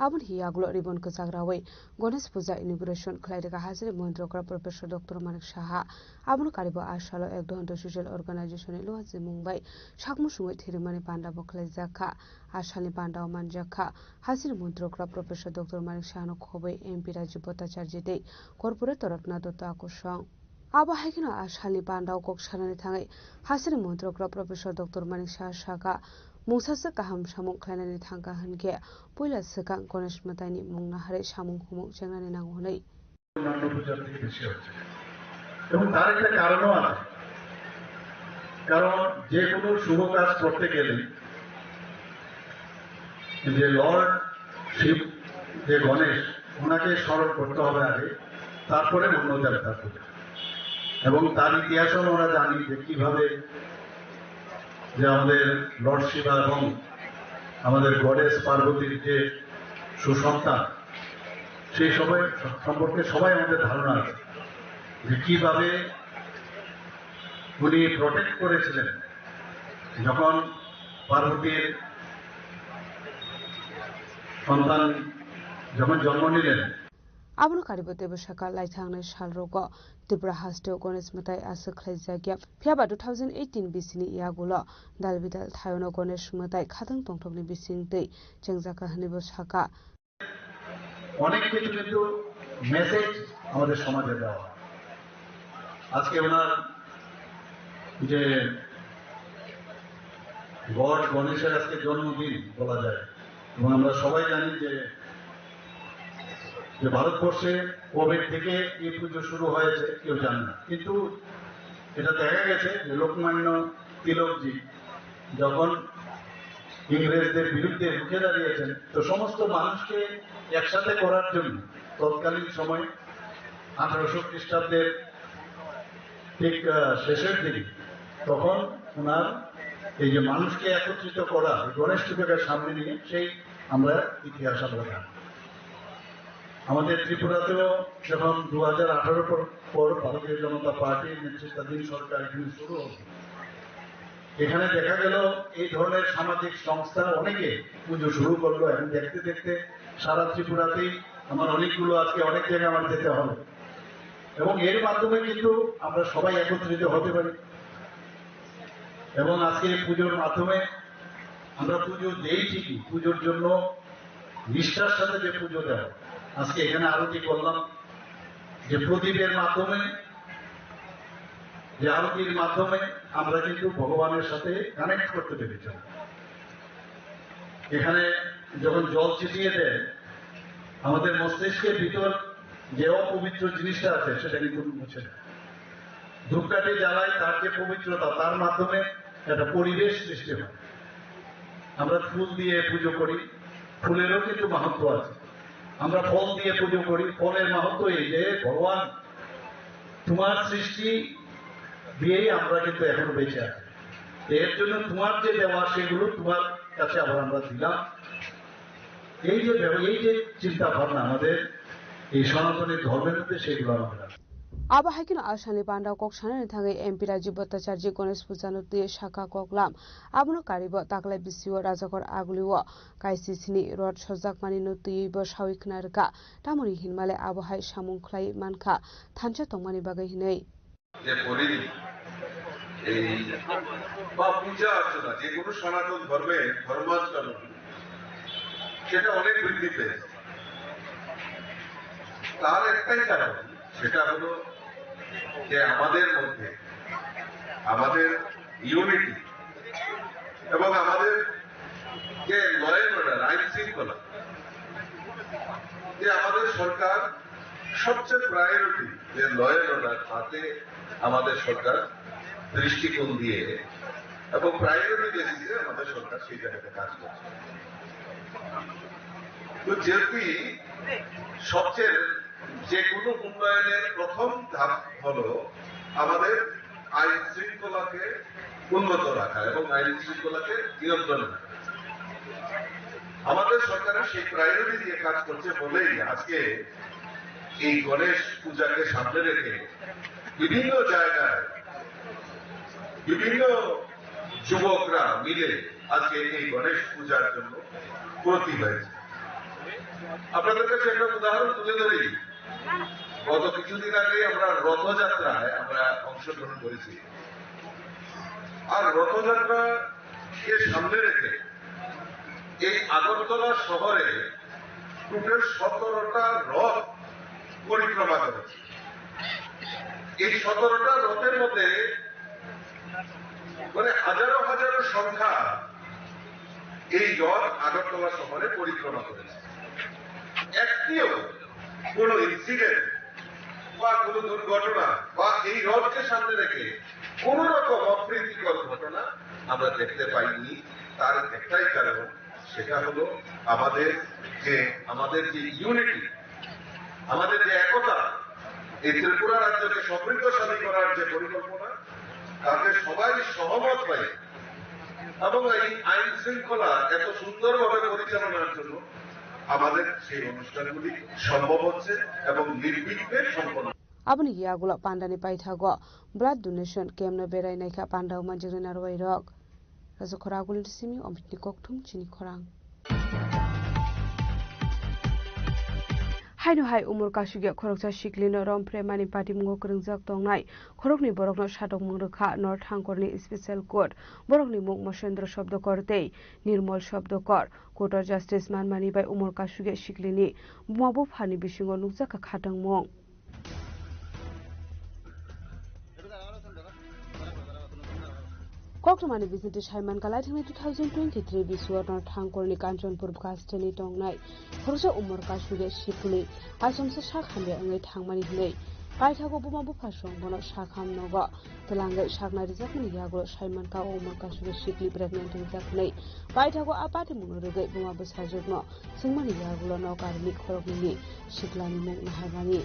Aboni yagulo ribbon kwchak rawi Ganesh Puja inauguration khlai rwkha hasini montrokra Professor Doctor Manik Saha. Abono karibo asalo Ekdonto Social Organization ni luaji mung bai sakmung sungwi thwirwkmani panda bo khlaijakha. Asalni pandao manjakha hasini montrokra Professor Doctor Manik Sahano khobwi M P Rajiv Bhattacharjee tei Corporator Ratna Dotto akusong. Abo hai kheno a salni pandao kok sanani thangwi hasini montrokra Professor Doctor Manik Saha sakha, mungsaswk kaham samung khlainani thangkha hwnkhe puila swkang Ganesh mwtaini mung naharwi samung humung chengnani nango hwnwi. অন্যান্য পূজার থেকে বেশি হচ্ছে। এবং তার একটা কারণও আছে, কারণ যে কোনো শুভ কাজ করতে গেলে যে লর্ড শিব, যে গণেশ, ওনাকে স্মরণ করতে হবে আগে, তারপরে অন্য দেবতার পূজা। এবং তার ইতিহাসও আমরা জানি যে কিভাবে যে আমাদের লর্ড শিবা এবং আমাদের গডেস পার্বতীর যে সুসন্তান, সেই সবাই সম্পর্কে সবাই আমাদের ধারণা আছে যে কিভাবে উনি প্রোটেক্ট করেছিলেন যখন পার্বতীর সন্তান যখন জন্ম নিলেন। Abono karibo teibo sakha, laithangnai salrogo Tripura hasteo Ganesh mwtai aswk khlaijakya. Phiyaba two thousand eighteen bisini yagulo dal bidal thaiono Ganesh mwtai khatang tongthokni bisingtwi chengjakha hwnwibo sakha. অনেক কিছু কিন্তু মেসেজ আমাদের সমাজে দেওয়া হয়। আজকে ওনার যে গড গণেশের আজকে জন্মদিন বলা যায়, এবং আমরা সবাই জানি যে, যে ভারতবর্ষে কবে থেকে এই পুজো শুরু হয়েছে কেউ জানে না, কিন্তু এটা দেখা গেছে যে লোকমান্য তিলকজি যখন ইংরেজদের বিরুদ্ধে রুখে দাঁড়িয়েছেন, তো সমস্ত মানুষকে একসাথে করার জন্য তৎকালীন সময় আঠারোশো খ্রিস্টাব্দের ঠিক, আহ, শেষের দিকে তখন ওনার এই যে মানুষকে একত্রিত করা, ওই গণেশ পুজোকে সামনে নিয়ে সেই আমরা ইতিহাস আমরা জানি। আমাদের ত্রিপুরাতেও যখন দু হাজার আঠারো পর, পর ভারতীয় জনতা পার্টির নেতৃত্বাধীন সরকার এখানে শুরু হলো, এখানে দেখা গেল এই ধরনের সামাজিক সংস্থা অনেকে পুজো শুরু করলো, এবং দেখতে দেখতে সারা ত্রিপুরাতেই আমার অনেকগুলো, আজকে অনেক জায়গায় আমার যেতে হবে, এবং এর মাধ্যমে কিন্তু আমরা সবাই একত্রিত হতে পারি। এবং আজকে এই পুজোর মাধ্যমে আমরা পুজো দেই ঠিকই, পুজোর জন্য নিষ্ঠার সাথে যে পুজো দেওয়া, আজকে এখানে আরতি করলাম, যে প্রদীপের মাধ্যমে, যে আরতির মাধ্যমে আমরা কিন্তু ভগবানের সাথে কানেক্ট করতে পেরেছি। এখানে যখন জল ছিটিয়ে দেয়, আমাদের মস্তিষ্কের ভিতর যে অপবিত্র জিনিসটা আছে সেটা কিন্তু মুছে যায়। ধূপকাঠি জ্বালাই, তার যে পবিত্রতা, তার মাধ্যমে একটা পরিবেশ সৃষ্টি হয়। আমরা ফুল দিয়ে পুজো করি, ফুলেরও কিন্তু মাহাত্ম্য আছে। আমরা ফল দিয়ে পুজো করি, ফলের মাহাত্ম্য এই যে, "ভগবান, তোমার সৃষ্টি দিয়েই আমরা কিন্তু এখনো বেঁচে আছি, তো এর জন্য তোমার যে দেওয়া সেগুলো তোমার কাছে আবার আমরা দিলাম।" এই যে ব্যব-, এই যে চিন্তা ভাবনা আমাদের এই সনাতনী ধর্মের মধ্যে, সেগুলো আমাদের আছে। Abo hai kheno Asani panda kok sanani thangwi M P Rajiv Bhattacharjee Ganesh Puja no twiwi sakha koklam. Abono karibo taklai bisio Rajakhor Agulio kaisi sini rot sojakmani no twiwi bo sawi khna rwkha. Tamoni hinmale abo hai samung khlai mankha thansa tongmani bagwi hinwi. যে পরিধি, এই বা পূজা অর্চনা, যে কোনো সনাতন ধর্মে ধর্মাচরণ, সেটা অনেক বৃদ্ধি পেয়েছে। তার একটাই কারণ, সেটা হলো যে আমাদের মধ্যে আমাদের ইউনিটি এবং আমাদের যে ল অ্যান্ড অর্ডার, আইন শৃঙ্খলা, যে আমাদের সরকার সবচেয়ে প্রায়োরিটি যে ল অ্যান্ড অর্ডার, তাতে আমাদের সরকার দৃষ্টিকোণ দিয়ে এবং প্রায়োরিটি বেসিসে আমাদের সরকার সেই জায়গাতে কাজ করছে। তো যেহেতু সবচেয়ে যে কোনো উন্নয়নের প্রথম ধাপ হলো আমাদের আইন শৃঙ্খলাকে উন্নত রাখা এবং আইন শৃঙ্খলাকে নিয়ন্ত্রণে রাখা। আমাদের সরকারের সেই প্রায়োরিটি দিয়ে কাজ করছে বলেই আজকে এই গণেশ পূজাকে সামনে রেখে বিভিন্ন জায়গায় বিভিন্ন যুবকরা মিলে আজকে এই গণেশ পূজার জন্য ব্রতী হয়েছে। আপনাদের কাছে একটা উদাহরণ তুলে ধরি, গত কিছুদিন আগে আমরা রথযাত্রায় আমরা অংশগ্রহণ করেছি। আর রথযাত্রাকে সামনে রেখে এই আগরতলা শহরে টোটাল সতেরোটা রথ পরিক্রমা করেছে। এই সতেরোটা রথের মধ্যে মানে হাজারো হাজারো সংখ্যা এই রথ আগরতলা শহরে পরিক্রমা করেছে। একটিও কোনো ইনসিডেন্ট বা কোনো দুর্ঘটনা বা এই রথকে সামনে রেখে কোনো রকম অপ্রীতিকর ঘটনা আমরা দেখতে পাইনি। তার একটাই কারণ, সেটা হলো আমাদের যে, আমাদের যে ইউনিটি, আমাদের যে একতা, এই ত্রিপুরা রাজ্যকে সমৃদ্ধশালী করার যে পরিকল্পনা, তাতে সবাই সহমত হয়ে এবং এই আইন শৃঙ্খলা এত সুন্দরভাবে পরিচালনার জন্য আমাদের সেই অনুষ্ঠানগুলি সম্ভব হচ্ছে এবং নির্বিঘ্নে সম্পন্ন। Aboni yagulo pandani paithago blood donation camp no berai naikha panda o manjak nai narwai rok. Rajakhor Agulini simi Omitni kokthum chini khorang. Haino hai umor kasugya khoroksa siklino romphre mani patimungo kwrwngjak tongnai khoroknwi borokno satokmung rwkha North Hangkorni Special Court. Borokni mung Mosendro Shabdakar tei Nirmal Shabdakar. Court-o justice manmani bai umor kasugya siklini buma buphani bisingo nukjakha khatangmung. Koktwmani bisingtwi saimankha, laithangni two thousand twenty-three bisuo North Hangkorni Kanchanpur bwkha steni tongnai khoroksa umor kasugya sikli achomsa sak hamya wngwi thangmani hwnwi paithago buma bupha song bono sakham nogo twlangwi sakna rijakmani yagulo saimankha o umor kasugya sikli pregnant wngjak hwnwi paithago a patimungno rwgwi buma bwsajwkno swngmani yagulo nok aroni khoroknwini siklani mung naharmani.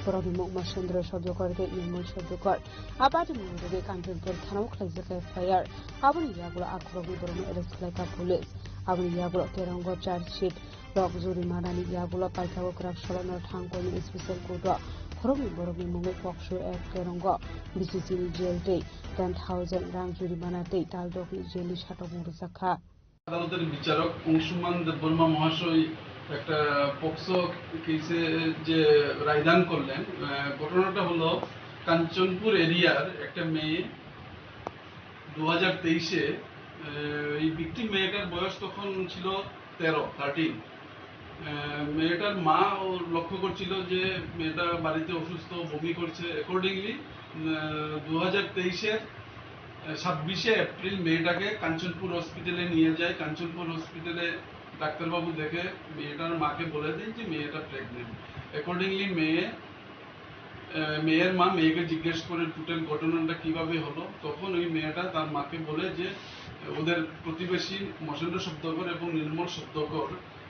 Borokni mung Mosendro Shabdakar tei Nirmal Shabdakar. A patimungni bagwi Kanchanpur thanao khlaijak F I R. Aboni yagulo a khoroknwi borokno arrest khlaikha police. Aboni yagulo kerongo charge sheet rok jurimanani yagulo paithago kwrak salo North Hangkorni Special Court-o khoroknwi borokni mungwi POCSO Act kerongo B C C ni jail tei ten thousand rang jurimana tei taldokni jailni satokmung rwjakha. আদালতের বিচারক অংশুমান দেববর্মা মহাশয় একটা পক্সো কেসে যে রায়দান করলেন, আহ, ঘটনাটা হলো কাঞ্চনপুর এরিয়ার একটা মেয়ে দু হাজার তেইশে, আহ, এই ভিকটিম মেয়েটার বয়স তখন ছিল তেরো, থার্টিন। আহ, মেয়েটার মা ও লক্ষ্য করছিল যে মেয়েটা বাড়িতে অসুস্থ, বমি করছে। অ্যাকর্ডিংলি, আহ, দু হাজার তেইশের ছাব্বিশে এপ্রিল মেয়েটাকে কাঞ্চনপুর হসপিটালে নিয়ে যায়। কাঞ্চনপুর হসপিটালে ডাক্তারবাবু দেখে মেয়েটার মাকে বলে দেন যে মেয়েটা প্রেগনেন্ট। অ্যাকর্ডিংলি মেয়ে, আহ, মেয়ের মা মেয়েকে জিজ্ঞেস করে টোটাল ঘটনাটা কিভাবে হলো। তখন ওই মেয়েটা তার মাকে বলে যে ওদের প্রতিবেশী মহেন্দ্র শব্দকর এবং নির্মল শব্দকর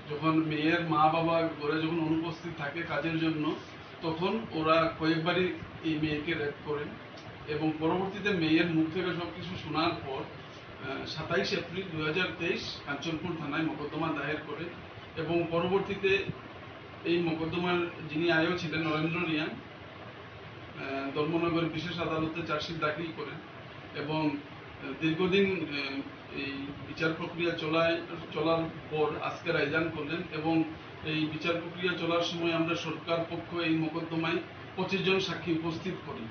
যখন মেয়ের মা বাবা ঘরে যখন অনুপস্থিত থাকে কাজের জন্য, তখন ওরা কয়েকবারই এই মেয়েকে রেপ করে এবং পরবর্তীতে মেয়ের মুখ থেকে সবকিছু শোনার পর, আহ, সাতাইশ এপ্রিল দুই হাজার তেইশ কাঞ্চনপুর থানায় মোকদ্দমা দায়ের করে এবং পরবর্তীতে এই মোকদ্দমার যিনি আইও ছিলেন নরেন্দ্র রিয়াং, আহ, ধর্মনগর বিশেষ আদালতে চার্জশিট দাখিল করেন এবং, আহ, দীর্ঘদিন, আহ, এই বিচার প্রক্রিয়া চলায়, চলার পর আজকে রায়দান করলেন এবং এই বিচার প্রক্রিয়া চলার সময় আমরা সরকার পক্ষ এই মোকদ্দমায় পঁচিশ জন সাক্ষী উপস্থিত করি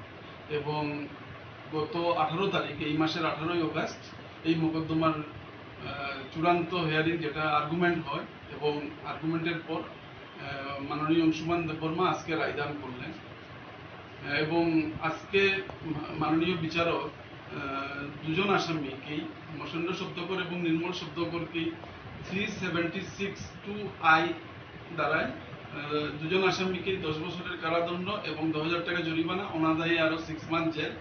এবং গত আঠারো তারিখ, এই মাসের আঠারোই অগাস্ট, এই মোকদ্দমার, আহ, চূড়ান্ত হিয়ারিং যেটা আর্গুমেন্ট হয় এবং আর্গুমেন্টের পর, আহ, মাননীয় অংশুমান দেববর্মা আজকে রায়দান করলেন। আহ, এবং আজকে মা-, মাননীয় বিচারক, আহ, দুজন আসামিকেই, মহেন্দ্র শব্দকর এবং নির্মল শব্দকরকেই three seventy six two I ধারায়, আহ, দুজন আসামিকেই দশ বছরের কারাদণ্ড এবং দশ হাজার টাকা জরিমানা, অনাদায়ে আরও সিক্স মান্থ জেল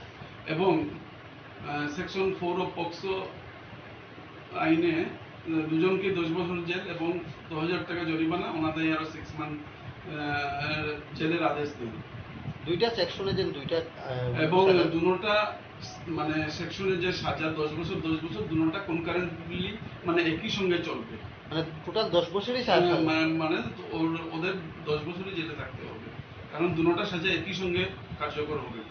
এবং, আহ, সেকশন ফোর অফ পক্সো আইনে, আহ, দুজনকে দশ বছর জেল এবং দশ হাজার টাকা জরিমানা, অনাদায়ে আরও সিক্স মান্থ, আহ, জেলের আদেশ দিল। দুইটা সেকশনে যে দুইটা, আহ, এবং সাজা। দুনোটা মানে সেকশনে যে সাজা দশ বছর, দশ বছর, দুনোটা কনকারেন্টলি মানে একই সঙ্গে চলবে। মানে টোটাল দশ বছরই সাজা। হ্যাঁ, মানে, মানে ওর-, ওদের দশ বছরই জেলে থাকতে হবে, কারণ দুনোটা সাজা একই সঙ্গে কার্যকর হবে।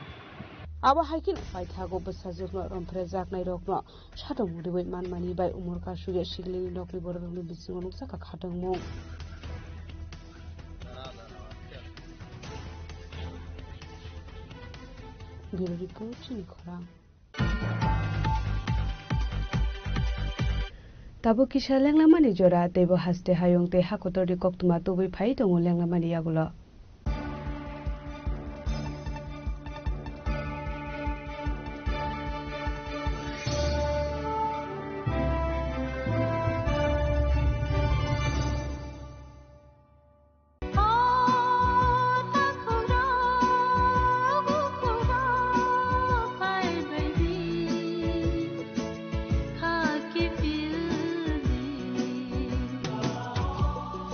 Abo hai kheno paithago bwsajwkno romphrejaknairokno satokmung rwui manmani bai umor kasugya siklini nokni bororokni bisingo nukjakha khatungmung. Bureau Report, Chini Khorang. Tabuk kisa lenglamani jora, teibo haste hayung tei hakotorni koktwma tubui phai tongo lenglamani yagulo.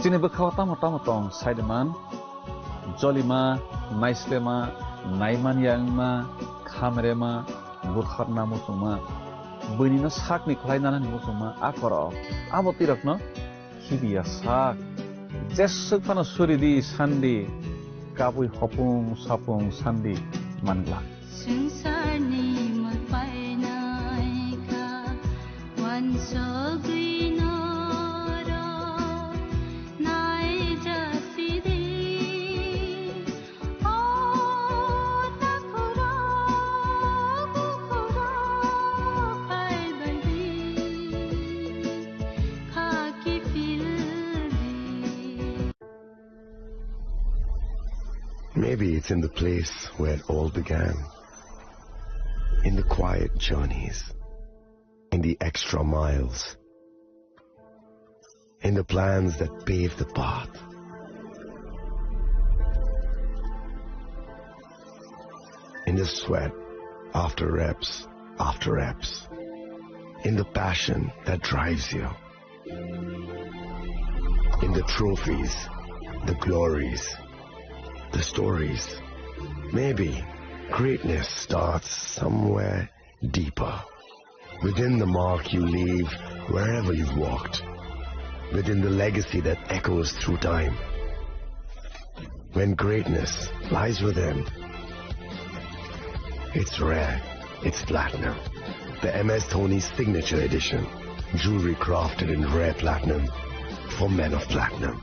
Chini bwkhao tamo tamo tong, saiman, jolima, naislema, naimanya wngma, khamrema, butharna muchungma. Buini no sakni khlai nanani muchungma a koro. Abo twi rokno khibiya sak. Jeswk phano suri di sandi. Kabui hopung sapung sandi mangla. Swngcharni mwlpainaikha wansugwi norok naijasidi. O takhurok bukhurok phaibaidi, khaki phildi. Maybe it's in the place where it all began. In the quiet journeys. In the extra miles. In the plans that pave the path. In the sweat after reps, after reps. In the passion that drives you. In the trophies, the glories, the stories. Maybe greatness starts somewhere deeper. Within the mark you leave wherever you've walked. Within the legacy that echoes through time. When greatness lies within, it's rare, it's platinum. The M S Dhoni Signature Edition. Jewelry crafted in rare platinum for men of platinum.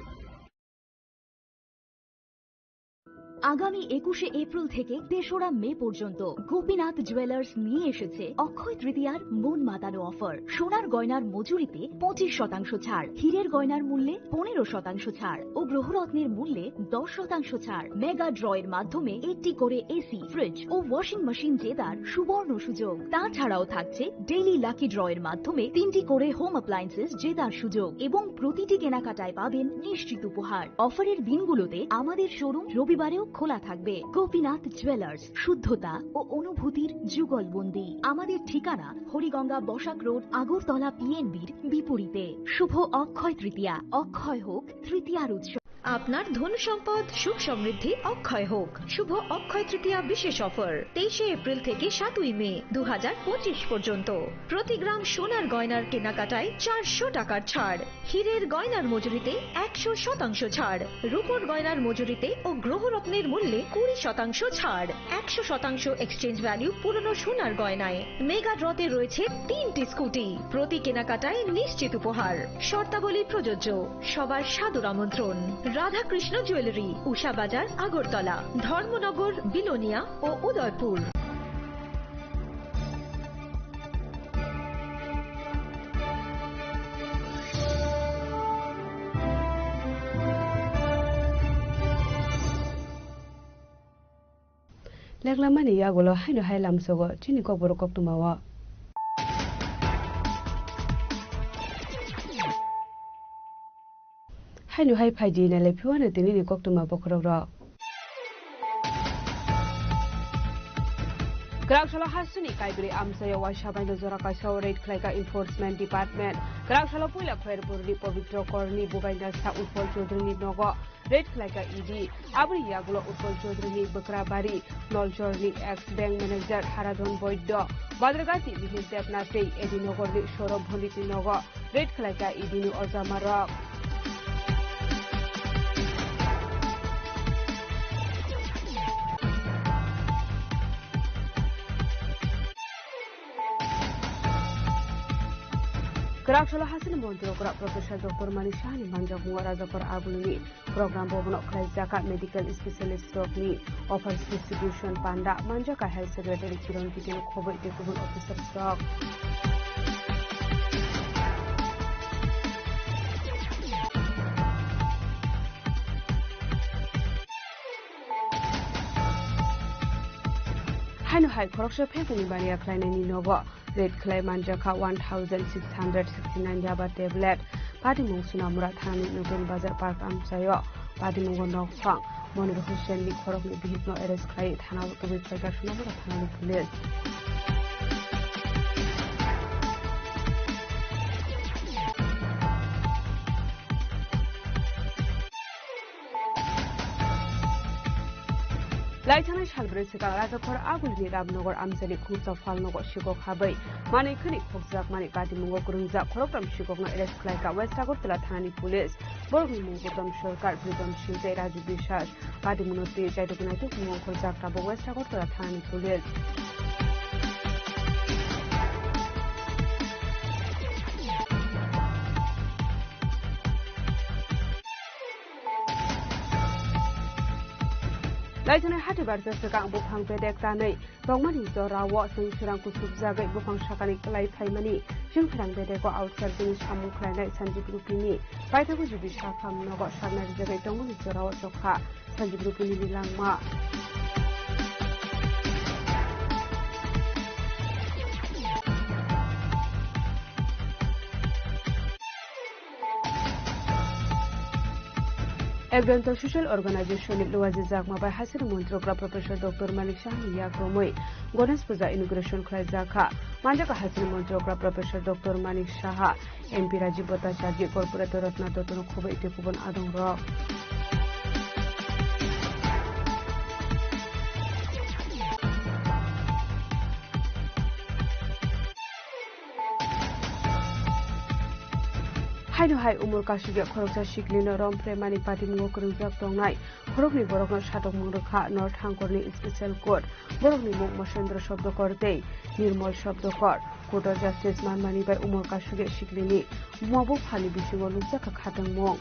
আগামী একুশে এপ্রিল থেকে তেসরা মে পর্যন্ত গোপীনাথ জুয়েলার্স নিয়ে এসেছে অক্ষয় তৃতীয়ার মন মাতানো অফার। সোনার গয়নার মজুরিতে পঁচিশ শতাংশ ছাড়, হীরের গয়নার মূল্যে পনেরো শতাংশ ছাড় ও গ্রহরত্নের মূল্যে দশ শতাংশ ছাড়। মেগা ড্র এর মাধ্যমে একটি করে এসি, ফ্রিজ ও ওয়াশিং মেশিন জেতার সুবর্ণ সুযোগ। তাছাড়াও থাকছে ডেইলি লাকি ড্র এর মাধ্যমে তিনটি করে হোম অ্যাপ্লায়েন্সেস জেতার সুযোগ এবং প্রতিটি কেনাকাটায় পাবেন নিশ্চিত উপহার। অফারের দিনগুলোতে আমাদের শোরুম রবিবারেও খোলা থাকবে। গোপীনাথ জুয়েলার্স, শুদ্ধতা ও অনুভূতির যুগলবন্দি। আমাদের ঠিকানা হরিগঙ্গা বসাক রোড, আগরতলা পিএনবির বিপরীতে। শুভ অক্ষয় তৃতীয়া, অক্ষয় হোক তৃতীয়ার উৎসব। আপনার ধন সম্পদ সুখ সমৃদ্ধি অক্ষয় হোক। শুভ অক্ষয় তৃতীয়া বিশেষ অফার, তেইশে এপ্রিল থেকে সাতই মে দু হাজার পঁচিশ পর্যন্ত। প্রতি গ্রাম সোনার গয়নার কেনাকাটায় চারশো টাকার ছাড়, হীরের গয়নার মজুরিতে একশো শতাংশ ছাড়, রূপোর গয়নার মজুরিতে ও গ্রহরত্নের মূল্যে কুড়ি শতাংশ ছাড়, একশো শতাংশ এক্সচেঞ্জ ভ্যালু পুরনো সোনার গয়নায়। মেগা ড্রতে রয়েছে তিনটি স্কুটি, প্রতি কেনাকাটায় নিশ্চিত উপহার। শর্তাবলী প্রযোজ্য। সবার সাদর আমন্ত্রণ। রাধাকৃষ্ণ জুয়েলারি, উষা বাজার, আগরতলা, ধর্মনগর, বিলোনিয়া ও Udaipur. Leklamani yagulo haino hai lamsogo chini kokborok koktwmao. Haino hai phaidi nailai phiwano tinini koktwma bokhorokrok. Kwraksalo hasuni kaibrwi amchaio waisa baino jora kaisa raid khlaika Enforcement Department. Kwraksalo puila Khairpurni Pabitra Korni bubaina sa Utpal Chaudharyni nogo raid khlaika E D. Aboni yagulo Utpal Chaudharyni bwkrabari Noljorni ex bank manager Haradhan Boiddo, Badragati Mihir Debnath tei A D Nogorni Saurabh Bhonditni nogo raid khlaika E D ni ojamarok. Kwraksalo hasini montri okra Professor Doctor Manik Sahani manjakmungo Rajakhor Aguluni program bobono khlaijak kha medical specialist rokni offers distribution panda manjak kha Health Secretary Kiran Gite ni khoboi tei kubun officers rok. Haino hai khoroksa phephani baniya khlainaini nogo raid khlai manjak kha one thousand six hundred sixty nine yaba tablet. Patimung Sunamura thanani Nutun Bazar Park amchaio patimungo nokphang Monir Hussain ni khoroknwi bihikno arrest khlai thanao tubui phaikha Sunamura thanani police. Laithanai salbrwi swkang Rajakhor Agulini Ramnagar Amchaini khungsa phalnogo sikok habwi manwi khwnwi khokjakmani patimungo kwrwngjak khoroktham sikokno arrest khlaikha West Agartala thanani police. Borokni mung Gautam Sarkar, Pritam Singh tei Raju Biswas. Patimungno twi chaitoknai tubumung ongkhorjak tabuk West Agartala thanani police. Laithanai hati barsa swkang buphang bedek tanwi tongmani jorao chwng srang kusubjagwi buphang sakani kwlai phaimani chwng srang bedego outside bini samung khlainai Sanjib Rupini. Paithago G B sakham nogo sarna rijagwi tongmani jorao chokha Sanjib Rupini ni langma. Ekdonto Social Organization ni luajijakma bai hasini montrogra Professor Doctor Manik Saha ni yakromwi Ganesh Puja inauguration khlaijakha. Manjaka hasini montrogra Professor Doctor Manik Saha, M P Rajiv Bhattacharya, Corporator Ratna Dotto no khobwi tei kubun adongrok. Haino hai umor kasugya khoroksa siklino romphre mani patimungo kwrwngjak tongnai khoroknwi borokno satokmung rwkha North Hangkorni Special Court. Borokni mung Mosendra Shabdakar tei Nirmal Shabdakar. Court o justice manmani bai umor kasugya siklini buma buphani bisingo nukjakha khatungmung.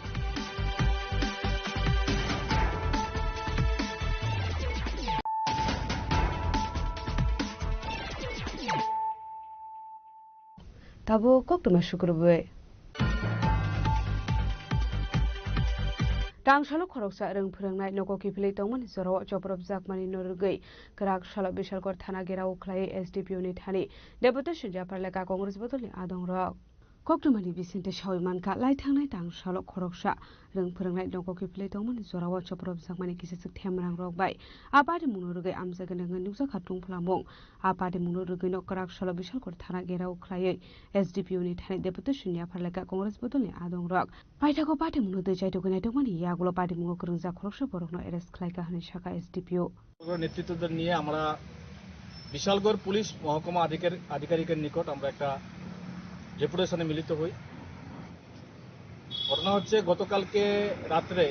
Tabuk koktwma sukrubwi. Tangsalo khoroksa rwng phwrwngnai nogo kiphilwi tongmani jorao chopropjakmani norwgwi kwrak salo Bishalgarh thana gherao khlaiwi S D P O ni thani deputation yapharlekha Congress bodolni adongrok. Koktwmani bisingtwi sawi mankha, laithangnai tangsalo khoroksa rwng phwrwngnai nogo kiphilwi tongmani jorao chopropjakmani kisachwk themrangrok bai a patimungno rwgwi amjagani wngwi nukjakha tungphlamung. A patimungno rwgwino kwrak salo Bishalgarh thana gherao khlaiwi S D P O ni thani deputation yapharlekha Congress bodolni adongrok. Paithago patimungno twi chaitokwi naitokmani yagulo patimungo kwrwngjak khoroksa borokno arrest khlaikha hwnwi sakha S D P O. নেতৃত্ব নিয়ে আমরা বিশালগড় পুলিশ মহকুমা আধিকার-, আধিকারিকের নিকট আমরা একটা ডেপুটেশনে মিলিত হই। ঘটনা হচ্ছে, গতকালকে রাত্রে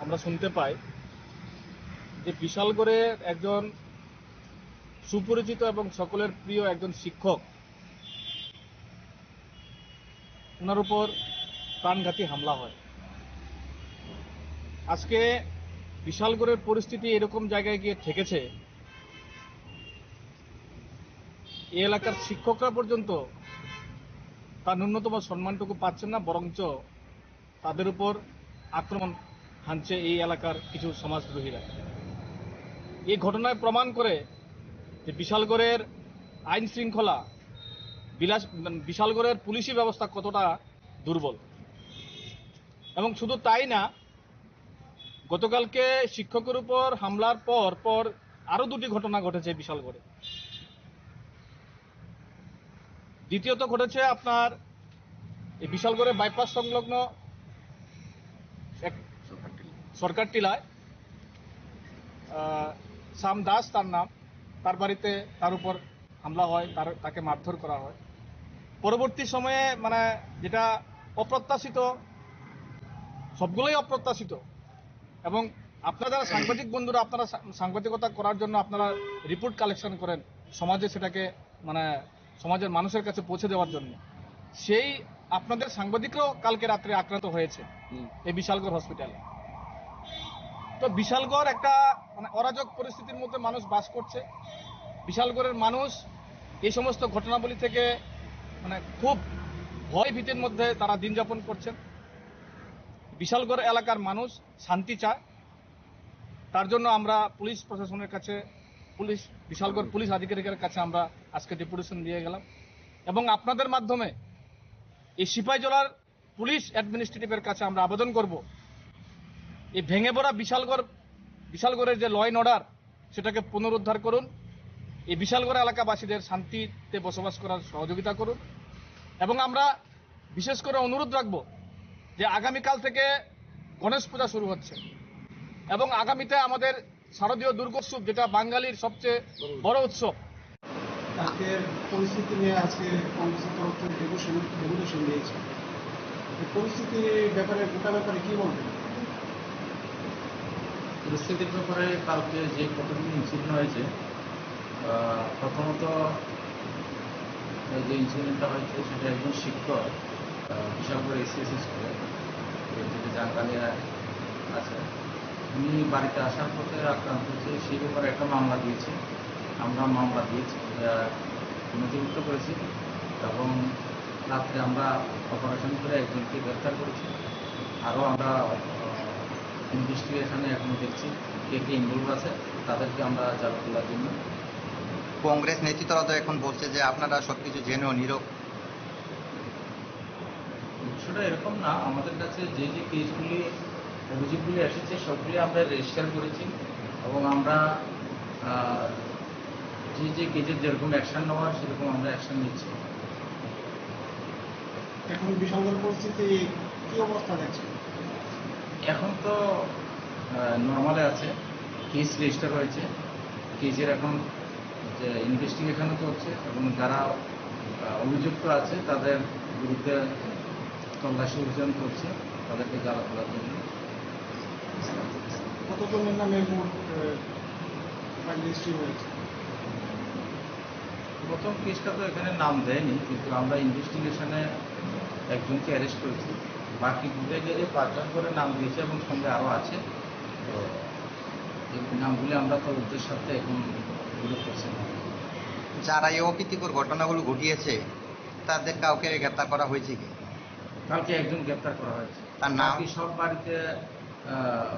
আমরা শুনতে পাই যে বিশালগড়ের একজন সুপরিচিত এবং সকলের প্রিয় একজন শিক্ষক, ওনার উপর প্রাণঘাতী হামলা হয়। আজকে বিশালগড়ের পরিস্থিতি এরকম জায়গায় গিয়ে ঠেকেছে, এই এলাকার শিক্ষকরা পর্যন্ত তার ন্যূনতম সম্মানটুকু পাচ্ছেন না, বরঞ্চ তাদের উপর আক্রমণ হানছে এই এলাকার কিছু সমাজদ্রোহীরা। এই ঘটনায় প্রমাণ করে যে বিশালগড়ের আইন শৃঙ্খলা, বিলাস-, বিশালগড়ের পুলিশি ব্যবস্থা কতটা দুর্বল। এবং শুধু তাই না, গতকালকে শিক্ষকের উপর হামলার পর পর আরো দুটি ঘটনা ঘটেছে বিশালগড়ে। দ্বিতীয়ত ঘটেছে আপনার এই বিশালগড়ের বাইপাস সংলগ্ন এক সরকার টিলায়, আহ, শ্যাম দাস তার নাম, তার বাড়িতে তার উপর হামলা হয়, তার, তাকে মারধর করা হয়। পরবর্তী সময়ে মানে যেটা অপ্রত্যাশিত, সবগুলোই অপ্রত্যাশিত, এবং আপনারা যারা সাংবাদিক বন্ধুরা, আপনারা সা-, সাংবাদিকতা করার জন্য আপনারা রিপোর্ট কালেকশন করেন, সমাজে সেটাকে মানে সমাজের মানুষের কাছে পৌঁছে দেওয়ার জন্য। সেই আপনাদের সাংবাদিকরাও কালকে রাত্রে আক্রান্ত হয়েছে হুম। এই বিশালগড় হসপিটালে। তো বিশালগড় একটা মানে অরাজক পরিস্থিতির মধ্যে মানুষ বাস করছে। বিশালগড়ের মানুষ এই সমস্ত ঘটনাবলী থেকে মানে খুব ভয় ভীতির মধ্যে তারা দিন যাপন করছেন। বিশালগড় এলাকার মানুষ শান্তি চায়। তার জন্য আমরা পুলিশ প্রশাসনের কাছে, পুলিশ, বিশালগড় পুলিশ আধিকারিকের কাছে আমরা আজকে ডেপুটেশন দিয়ে গেলাম এবং আপনাদের মাধ্যমে এই সিপাহীজলার পুলিশ অ্যাডমিনিস্ট্রেটিভের কাছে আমরা আবেদন করব, এই ভেঙে পড়া বিশালগড়, বিশালগড়ের যে ল অ্যান্ড অর্ডার, সেটাকে পুনরুদ্ধার করুন। এই বিশালগড় এলাকাবাসীদের শান্তিতে বসবাস করার সহযোগিতা করুন এবং আমরা বিশেষ করে অনুরোধ রাখব যে আগামীকাল থেকে গণেশ পূজা শুরু হচ্ছে এবং আগামীতে আমাদের শারদীয় দুর্গোৎসব, যেটা বাঙালির সবচেয়ে বড় উৎসব। আজকের পরিস্থিতি নিয়ে আজকে কংগ্রেসের তরফ থেকে ডেপুটেশন ডেপুটেশন দিয়েছে। এই পরিস্থিতির ব্যাপারে, গোটা ব্যাপারে কি বলবেন? পরিস্থিতির ব্যাপারে কালকে যে কতগুলি ইনসিডেন্ট হয়েছে, আহ, প্রথমত এই যে ইনসিডেন্টটা হয়েছে, সেটা একজন শিক্ষক, আহ, বিশালগড় এসসিএস স্কুলে, যেটা জাঙ্গালিয়া আছে, উনি বাড়িতে আসার পথে আক্রান্ত হয়েছে, সেই ব্যাপারে একটা মামলা দিয়েছে। আমরা মামলা দিয়েছি, আহ, নথিভুক্ত করেছি এবং রাত্রে আমরা অপারেশন করে একজনকে গ্রেপ্তার করেছি। আরও আমরা, আহ, ইনভেস্টিগেশনে এখনো দেখছি কে কে ইনভলভ আছে, তাদেরকে আমরা জালে তোলার জন্য। কংগ্রেস নেতৃত্বরা তো এখন বলছে যে আপনারা সবকিছু জেনেও নীরব। বিষয়টা এরকম না, আমাদের কাছে যে যে কেসগুলি, অভিযোগগুলি এসেছে, সবগুলি আমরা রেজিস্টার করেছি এবং আমরা, আহ, যে যে কেসের যেরকম অ্যাকশন নেওয়ার, সেরকম আমরা অ্যাকশন নিচ্ছি। এখন বিশালগড় পরিস্থিতি কি অবস্থা দেখছেন? এখন তো, আহ, নর্মালে আছে, কেস রেজিস্টার হয়েছে, কেসের এখন যে ইনভেস্টিগেশনও চলছে এবং যারা, আহ, অভিযুক্ত আছে, তাদের বিরুদ্ধে তল্লাশি অভিযান চলছে, তাদেরকে জালে তোলার জন্য। কতজনের নামে মোট, আহ, ফাইল রেজিস্ট্রি হয়েছে? প্রথম কেসটা তো এখানে নাম দেয়নি, কিন্তু আমরা ইনভেস্টিগেশনে একজনকে অ্যারেস্ট করেছি। বাকি বুঝে গেলে পাঁচজন করে নাম দিয়েছে এবং সঙ্গে আরও আছে। তো এই নামগুলি আমরা তদন্তের সাথে এখন উল্লেখ করছি না। যারা এই অপ্রীতিকর ঘটনাগুলো ঘটিয়েছে, তাদের কাউকে গ্রেপ্তার করা হয়েছে কি? কালকে একজন গ্রেপ্তার করা হয়েছে। তার নাম? বাকি সব বাড়িতে, আহ,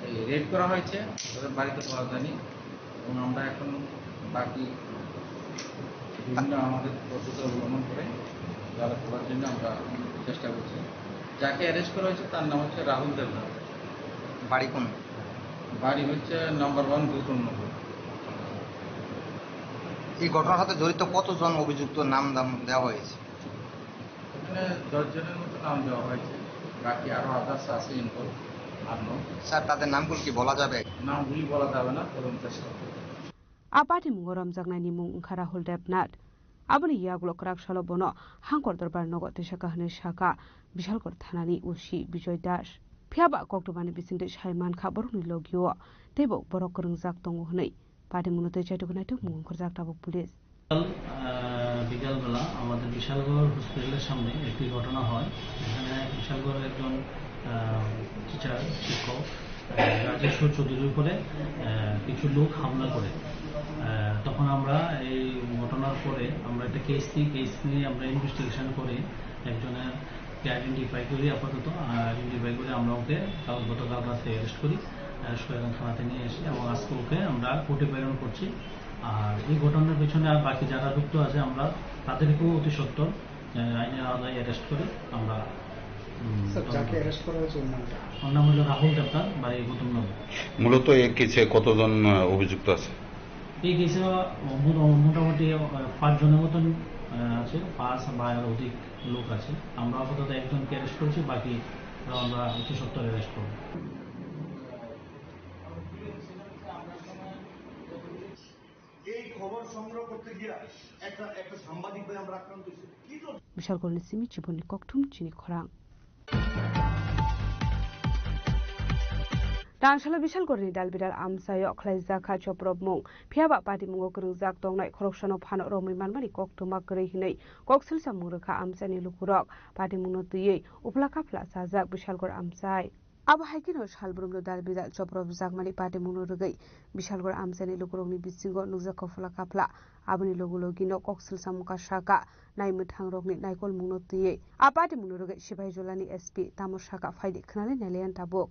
এই রেড করা হয়েছে, তাদের বাড়িতে পাওয়া যায়নি। এবং আমরা এখন বাকি বিভিন্ন আমাদের পদ্ধতি অবলম্বন করে জালে তোলার জন্য আমরা চেষ্টা করছি। যাকে অ্যারেস্ট করা হয়েছে, তার নাম হচ্ছে রাহুল দেবনাথ। বাড়ি কোন? বাড়ি হচ্ছে নাম্বার ওয়ান গৌতম নগর। এই ঘটনার সাথে জড়িত কতজন অভিযুক্ত নাম দাম দেওয়া হয়েছে? এখানে দশ জনের মতো নাম দেওয়া হয়েছে, বাকি আরো আদার্স আছে ইনভলভ, আননোন। স্যার, তাদের নামগুলো কি বলা যাবে? নামগুলি বলা যাবে না, তদন্তের সাথে। A patimungo romjaknaini mung wngkha Rahul Debnath. Aboni yagulo kwrak salo bono Hangkor Dorbar nogo tisa kahini saka Bishalkor thanani O C Bijoy Das. Phiya ba koktwmani bisingtwi sai mankha borokni logio teibo borok kwrwngjak tongo hwnwi. Patimungno twi chaitugwi naituk mung wngkhorjak tabuk police. আহ, বিকালবেলা আমাদের বিশালগড় হসপিটালের সামনে একটি ঘটনা হয়। এখানে বিশালগড়ের একজন, আহ, টিচার, শিক্ষক, আহ, রাজেশ্বর চৌধুরীর উপরে, আহ, কিছু লোক হামলা করে। আহ, তখন আমরা এই ঘটনার পরে আমরা একটা কেস নিই, কেস নিয়ে আমরা ইনভেস্টিগেশন করি। একজনের কে আইডেন্টিফাই করি আপাতত। আহ, আইডেন্টিফাই করে আমরা ওকে কাল, গতকাল রাতে অ্যারেস্ট করি। অ্যারেস্ট করে এখন থানাতে নিয়ে এসে এবং আজকে ওকে আমরা কোর্টে প্রেরণ করছি। আর এই ঘটনার পেছনে আর বাকি যারা যুক্ত আছে, আমরা তাদেরকেও অতি সত্বর, আহ, আইনের আওতায় অ্যারেস্ট করে আমরা, উম, স্যার, যাকে অ্যারেস্ট করা হয়েছে, ওর নামটা? ওর নাম হলো রাহুল দেবনাথ, বাড়ি গৌতম নগর। মূলত এই কেসে কতজন, আহ, অভিযুক্ত আছে? এই কেসে মো-, মোটামুটি, আহ, পাঁচ জনের মতন, আহ, আছে, পাঁচ বা এর অধিক লোক আছে। আমরা আপাতত একজনকে অ্যারেস্ট করেছি, বাকি আমরা অতি সত্বর অ্যারেস্ট করব। এই খবর সংগ্রহ করতে গিয়া একটা, একটা সাংবাদিক ভাই আমরা আক্রান্ত হয়েছি। কি জন্য? Bishalkorni simi chiboni kokthum chini khorang. Tangsalo Bishalkorni dalbidal amchaio khlaijakha chopropmung. Phiya ba patimungo kwrwngjak tongnai khoroksano phano romwi manmani koktwma kwrwi hwnwi kok silsamung rwkha amchaini lukurok. Patimungno twiwi uphla kaphla chajak Bishalkor amchai. Abo hai kheno salbrumno dalbidal chopropjakmani patimungno rwgwi Bishalgor amchaini lukurokni bisingo nukjak kophla kaphla. Aboni logi logino kok silsamung kha saka naimwthangrokni naikolmungno twiwi. A patimungno rwgwi Sipaijolani S P tamo saka phaidi khwnali nailayan tabuk.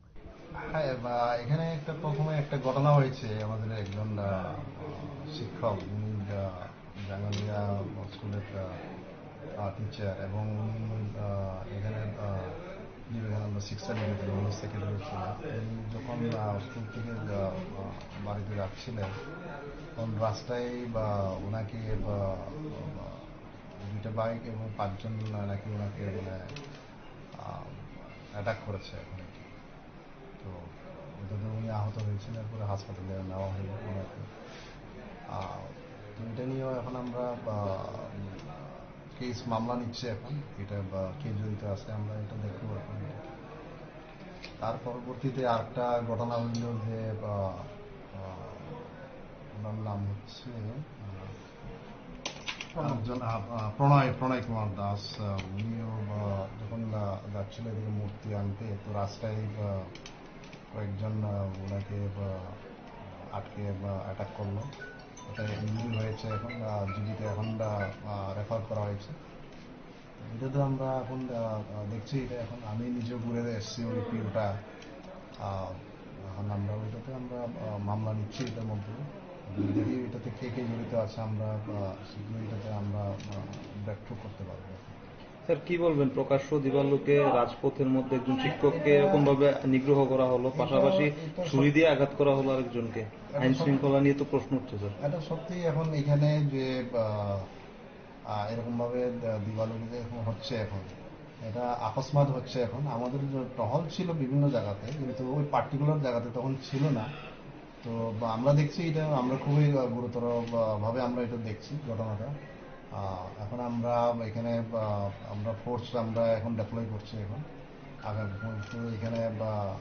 হ্যাঁ, বা, এখানে একটা প্রথমে একটা ঘটনা হয়েছে। আমাদের একজন, আহ, শিক্ষক, উনি, আহ, জাঙ্গালিয়া স্কুলের, আহ, আহ, টিচার এবং উনি, আহ, এখানে, আহ, বিবেকানন্দ শিক্ষা নিকেতনে উনি সেক্রেটারি ছিলেন। উনি যখন, আহ, স্কুল থেকে, আহ, আহ, বাড়িতে যাচ্ছিলেন, তখন রাস্তায়, বা, ওনাকে, বা, বা, দুইটা বাইক এবং পাঁচজন নাকি ওনাকে, মানে, আহ, অ্যাটাক করেছে এখন আর কি। তো ওইটাতে উনি আহত হয়েছেন, এরপরে হাসপাতালে নেওয়া হলো ওনাকে। আহ, তো এটা নিয়েও এখন আমরা, আহ, কেস মামলা নিচ্ছে এখন, এটা বা কে জড়িত আছে আমরা এটা দেখবো এখন। তার পরবর্তীতে আরেকটা ঘটনা হইল যে, আহ, আহ, ওনার নাম হচ্ছে, আহ, একজন, আহ, আহ, প্রণয়, প্রণয় কুমার দাস, আহ, উনিও, আহ, যখন, আহ, যাচ্ছিল এদিকে মূর্তি আনতে, তো রাস্তায়, আহ, কয়েকজন, আহ, ওনাকে, আহ, আটকে, আহ, অ্যাটাক করলো। ওটা ইনজুরি হয়েছে এখন, আহ, জিবিতে এখন, আহ, আহ, রেফার করা হয়েছে। তো এটা তো আমরা এখন, আহ, আহ, দেখছি, এটা এখন আমি নিজেও ঘুরে এসেছি ওই পিওটা। আহ, এখন আমরা ওইটাতে আমরা, আহ, মামলা নিচ্ছি এটার মধ্যে। যদি দেখি এটাতে কে কে জড়িত আছে, আমরা, আহ, শীঘ্রই এটাতে আমরা, আহ, ব্রেকথ্রু করতে পারবো। স্যার, কি বলবেন, প্রকাশ্য দিবালোকে রাজপথের মধ্যে একজন শিক্ষককে এরকম ভাবে নিগ্রহ করা হলো, পাশাপাশি ছুরি দিয়ে আঘাত করা হলো আরেকজনকে? আইন শৃঙ্খলা নিয়ে তো প্রশ্ন উঠছে, স্যার। এটা সত্যি এখন এখানে যে, আহ, আহ, এরকম ভাবে দ-, দিবালোকে যে এখন হচ্ছে এখন, এটা আকস্মাত হচ্ছে এখন। আমাদের যে টহল ছিল বিভিন্ন জায়গাতে, কিন্তু ওই পার্টিকুলার জায়গাতে তখন ছিল না। তো বা আমরা দেখছি এটা, আমরা খুবই, আহ, গুরুতর, আহ, ভাবে আমরা এটা দেখছি ঘটনাটা। আহ, এখন আমরা এখানে, আহ, আমরা ফোর্স আমরা এখন ডিপ্লয় করছি এখন। আগামী পর্যন্ত এখানে বা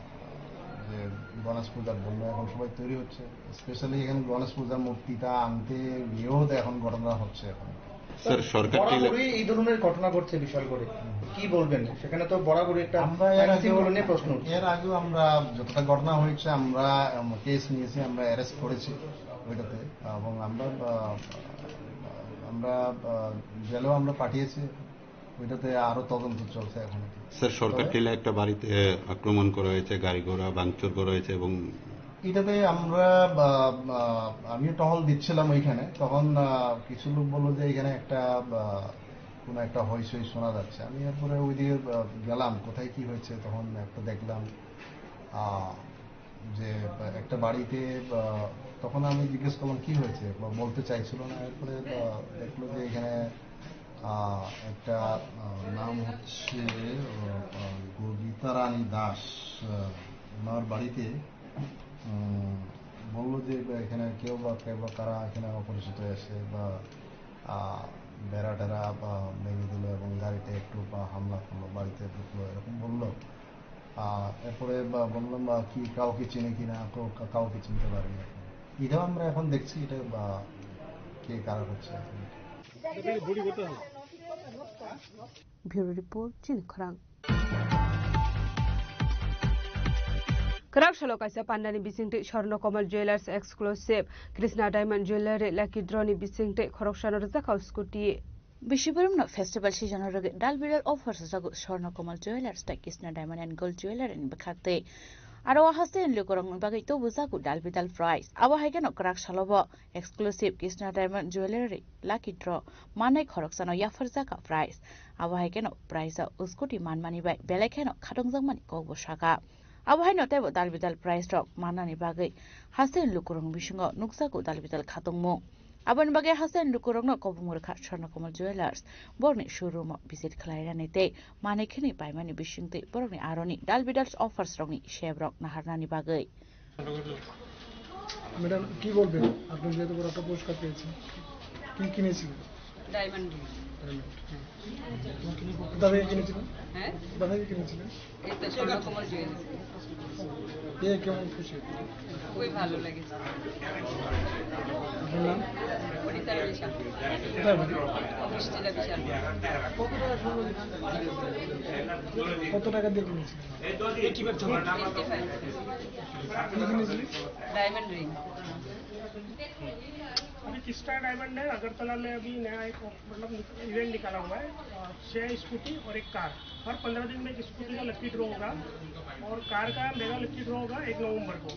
যে গণেশ পূজার জন্য এখন সবাই তৈরি হচ্ছে, স্পেশালি এখানে গণেশ পূজার মূর্তিটা আনতে গিয়েও তো এখন ঘটনা হচ্ছে এখন। স্যার, সরকার কি বরাবরই এই ধরনের ঘটনা ঘটছে বিশালগড়ে, কি বলবেন? সেখানে তো বরাবরই একটা আমরা এর আইন আগেও, শৃঙ্খলা নিয়ে প্রশ্ন উঠছে। এর আগেও আমরা যতটা ঘটনা হয়েছে আমরা, উম, কেস নিয়েছি, আমরা অ্যারেস্ট করেছি ওইটাতে, এবং আমরা, আহ, আমরা, আহ, জেলেও আমরা পাঠিয়েছি। ওইটাতে আরো তদন্ত চলছে এখন। স্যার, সরকার তবে টিলা একটা বাড়িতে আক্রমণ করা হয়েছে, গাড়ি ঘোড়া ভাঙচুর করা হয়েছে এবং এটাতে আমরা, বা, বা, আমিও টহল দিচ্ছিলাম ওইখানে, তখন, আহ, কিছু লোক বললো যে এখানে একটা, বা, কোনো একটা হইচই শোনা যাচ্ছে। আমি এরপরে ওইদিকে, আহ, গেলাম, কোথায় কি হয়েছে, তখন একটা দেখলাম, আহ, যে একটা বাড়িতে, আহ, তখন আমি জিজ্ঞেস করলাম কি হয়েছে, বা বলতে চাইছিল না। এরপরে, আহ, দেখলো যে এখানে, আহ, একটা, আহ, নাম হচ্ছে, আহ, আহ, গবিতা রানী দাস, আহ, ওনার বাড়িতে, উম, বললো যে এখানে কেউ বা, কেউ বা কারা এখানে অপরিচিত এসে বা, আহ, বেড়া টেরা বা ভেঙে দিল এবং গাড়িতে একটু বা হামলা করলো, বাড়িতে ঢুকলো, এরকম বললো। আহ, এরপরে বা বললাম বা কি কাউকে চিনে কিনা, তো কা-, কাউকে চিনতে পারিনি এখন। এটাও আমরা এখন দেখছি, এটা বা কে কারা করছে এখন। Bureau report, Chini Khorang. Kwrak salo kaisa pandani bisingtwi Swarna Kamal Jewellers exclusive Krishna Diamond Jewellery lucky draw ni bisingtwi khoroksano rwjakha scooty. Bisi borokno festival season o rwgwi dal bidal offer sajago Swarna Kamal Jewellers tei Krishna Diamond and Gold Jewellery ni bwkhaktwi. Aro o haste ni lukurokni bagwi tubujago dal bidal price. Abo hai kheno kwrak salo bo exclusive Krishna Diamond Jewellery lucky draw manwi khoroksano yapharjakha price. Abo hai kheno price o scooty manmani bai belai kheno khatungjakmani kokbo sakha. Abo haino teibo dal bidal price rok mannani bagwi haste ni lukurokni bisingo nukjago dal bidal khatungmung. Aboni bagwi haste ni lukurokno kobong rwkha Swarna Kamal Jewellers. Borokni showroom o visit khlainani tei manwi khwnwi paimani bisingtwi borokni aroni dal bidal offers rokni sep rok naharnani bagwi. Madam, কি বলবেন? আপনি যেহেতু বড় একটা পুরস্কার পেয়েছেন, কি কিনেছিলেন? Diamond ring. ডায়মন্ড, হ্যাঁ। কোথা থেকে কিনেছিলেন? হ্যাঁ? কোথা থেকে কিনেছিলেন? এই তো স্বর্ণকমল জুয়েলার্স। পেয়ে কেমন খুশি? খুবই ভালো লেগেছে। আপনার নাম? অনিতা বিশাল। কোথায় বাড়ি? বৃষ্টিলা বিশাল। কত টাকা স্বর্ণ দিচ্ছেন? কত টাকা দিয়ে কিনেছিলেন? Eighty five. কি কিনেছিলেন? Diamond ring. अभी किस्टा डायमंड है, अगरतला में अभी नया एक, मतलब, इवेंट निकाला हुआ है। अ, छह स्कूटी और एक कार। हर पंद्रह दिन में एक स्कूटी का लकी ड्रॉ होगा और कार का मेगा लकी ड्रॉ होगा एक नवंबर को।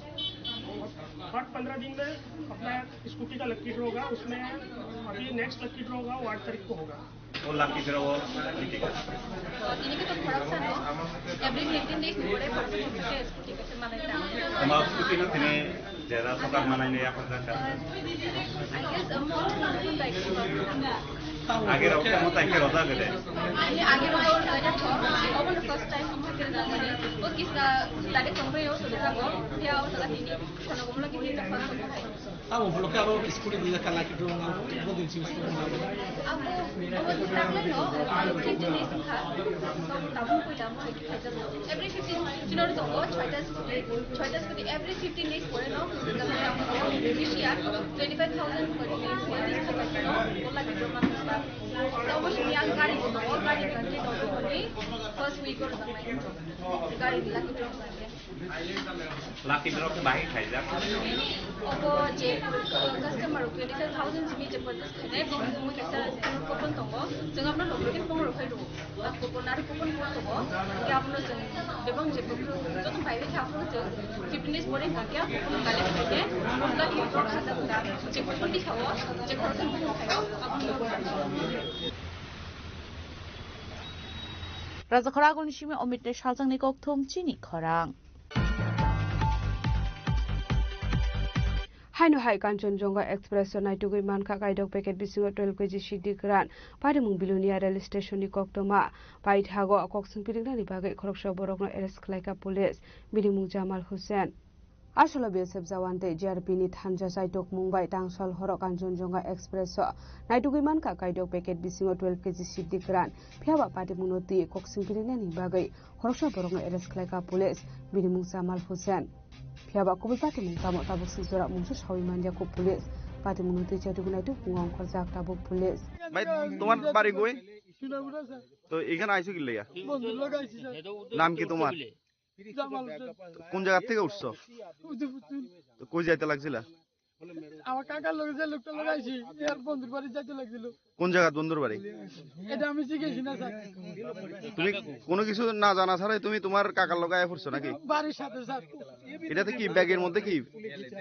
और हर पंद्रह दिन में अपना स्कूटी का लकी ड्रॉ होगा, उसमें अभी नेक्स्ट लकी ड्रॉ होगा, वो आठ तारीख को होगा। वो लकी ड्रॉ वो जीतेगा। तो तिनी के तो भरोसा नो, एवरी एटीन डेज में बड़े फंक्शन होता है, स्कूटी कैसे मनाते हैं? Toma scooty no tini jera sokar manai ne yapar jaka. I guess, um, আগের অবস্থা মতো একে রোজা দিলে। Ani age roja o roja ya tho, obo no first time ang hakhe rwjak mani. O kisa direct tongphai o sori jago, phiya o jaga tini, kono gomla khe tini first time hai. Abo bolo khe abo school ni jaka laki dong, abo dong si school ni. Abo, obo ni taklai no, fifteen days wngkha. Tabuk puila mo hai khe khaijak. Every fifteen, chini oro tongo, chhoita scooty, chhoita scooty every fifteen days pore no, bisi ya, twenty five thousand pore no, o laki dong ma. Tamo sini ang gari ko, gari ko, gari ko, first week ko, gari ko, gari ko. Lucky draw khe bahai khaijak. Obo je, uh, customer twenty five thousand simi je purchase khainai, bo mung kaisa coupon tongo. Chwng abono logi khe phone rw phai rw. A coupon, nari coupon bo tongo. Hingkhe abono chwng bebak je buphuru joto bai bai kha, aphuru chwng fifteen days pore hingkha khe coupon collect khai khe, lucky draw khaijak wngkha. Je coupon tikha o, je khoroksa buphuru khai o, abono. Rajakhor Agulni simi Omit Rey Salchangni kokthum chini khorang. Haino hai Kanchanjunga Express o naitugwi mankha kaidok packet bisingo twelve K G siddi kwran. Patimung Bilonia rail station ni koktwma paithago kokswng piringnani bagwi khoroksa borokno arrest khlaikha police. Bini mung Jamal Hussain. Asolo B S F jawan tei G R P ni thanja chaitokmung bai tangsal horo Kanchanjunga Express o naitugwi mankha kaidok packet bisingo twelve K G siddi kwran. Phiyaba patimungno twi kokswng piringnani bagwi khoroksa borokno arrest khlaikha police, bini mung Jamal Hussain. Phiyaba kubui patimung tamo tabuk swijora mungsa sawi manjakha police. Patimungno twi chaitugwi naitugwi ongkhorjak tabuk police. ভাই, তোমার বাড়ি কই? তো এখানে আইছো কি লেগা? বন্ধুর লগে আইছি, স্যার। নাম কি তোমার? জামাল হোসেন। কোন জায়গা থেকে উঠছো? উদয়পুর। তো কই যাইতে লাগছিলা? আমার কাকার লগে যে লোকটা লগে আইছি, এর বন্ধুর বাড়ি যাইতে লাগছিল। কোন জায়গা বন্ধুর বাড়ি? এটা আমি জিজ্ঞেসি না, স্যার। তুমি কোনো কিছু না জানা ছাড়াই তুমি তোমার কাকার লগে আয়া পড়ছো নাকি? বাড়ির সাথে, স্যার। এটাতে কি, ব্যাগের মধ্যে কি?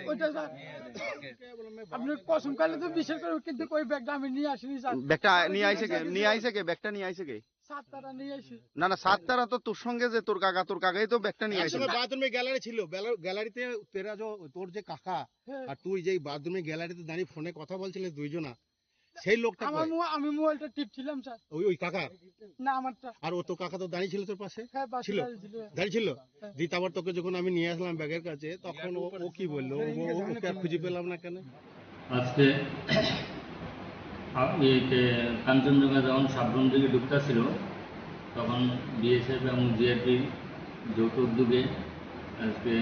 ওইটা, স্যার, আপনি কসম খাইলে তো বিশ্বাস করবেন, কিন্তু ওই ব্যাগটা আমি নিয়ে আসিনি, স্যার। ব্যাগটা নিয়ে আইছে কে? নিয়ে আইছে কে? ব্যাগটা নিয়ে আইছে কে? সাত তারা নিয়ে আসি। না, না, সাত তারা তো তোর সঙ্গে যে তোর কাকা, তোর কাকাই তো ব্যাগটা নিয়ে আসে। একসময় বাথরুমে গ্যালারি ছিল, গ্যালা-, গ্যালারিতে তেরা যে, তোর যে কাকা হ্যাঁ। আর তুই যেই বাথরুমে গ্যালারিতে দাঁড়িয়ে ফোনে কথা বলছিলে দুইজনা, সেই লোকটা আমার কই? মো-, আমি মোবাইলটা টিপছিলাম, স্যার। ওই, ওই কাকা? না, আমারটা। আর ও তো কাকা তো দাঁড়িয়ে ছিল তোর পাশে? হ্যাঁ, পাশে ছিল? দাঁড়িয়ে ছিল। দাঁড়িয়ে ছিল? হ্যাঁ। দি তারপর তোকে যখন আমি নিয়ে আসলাম ব্যাগের কাছে, তখন ও, ও কি বললো? ও, ও, ওকে আর খুঁজে পেলাম না কেন? আজকে আ-, ইয়েতে কাঞ্চনজঙ্ঘা যখন সাবরুম দিকে ঢুকতেছিল, তখন বিএসএফ এবং জিআরপি যৌথ উদ্যোগে আজকে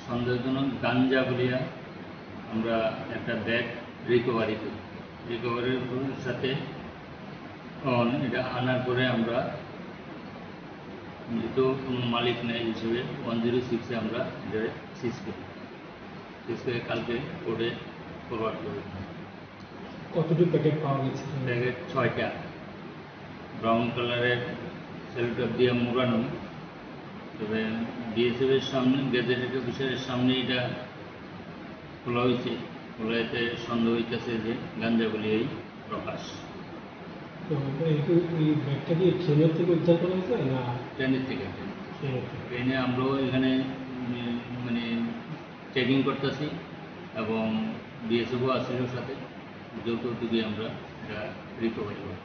সন্দেহজনক গাঞ্জা বলিয়া আমরা একটা ব্যাগ রিকভারি করি। রিকভারির সাথে অন-, এটা আনার পরে আমরা যেহেতু কোনো মালিক নেই হিসেবে ওয়ান জিরো সিক্সে আমরা এটা সিজ করি। সিজ করে কালকে কোর্টে ফরওয়ার্ড করে দিই। কতটি প্যাকেট পাওয়া গেছে? প্যাকেট ছয়টা, ব্রাউন কালারের সেলোটেপ দিয়ে মোড়ানো। তবে বিএসএফ এর সামনে, গ্যাজেটেড অফিসারের সামনে এটা খোলা হয়েছে। খোলা এতে সন্দেহ হইতেছে যে গাঞ্জা বলে এই প্রকাশ। তো এই, এই ব্যাগটা কি ট্রেনের থেকে উদ্ধার করা হয়েছে না? ট্রেনের থেকে, ট্রেনের থেকে। ট্রেনের থেকে। ট্রেনে আমরাও এখানে, উম, মানে চেকিং করতেছি এবং বিএসএফও আছে ওর সাথে, যৌথ উদ্যোগে আমরা এটা রিকভারি করব।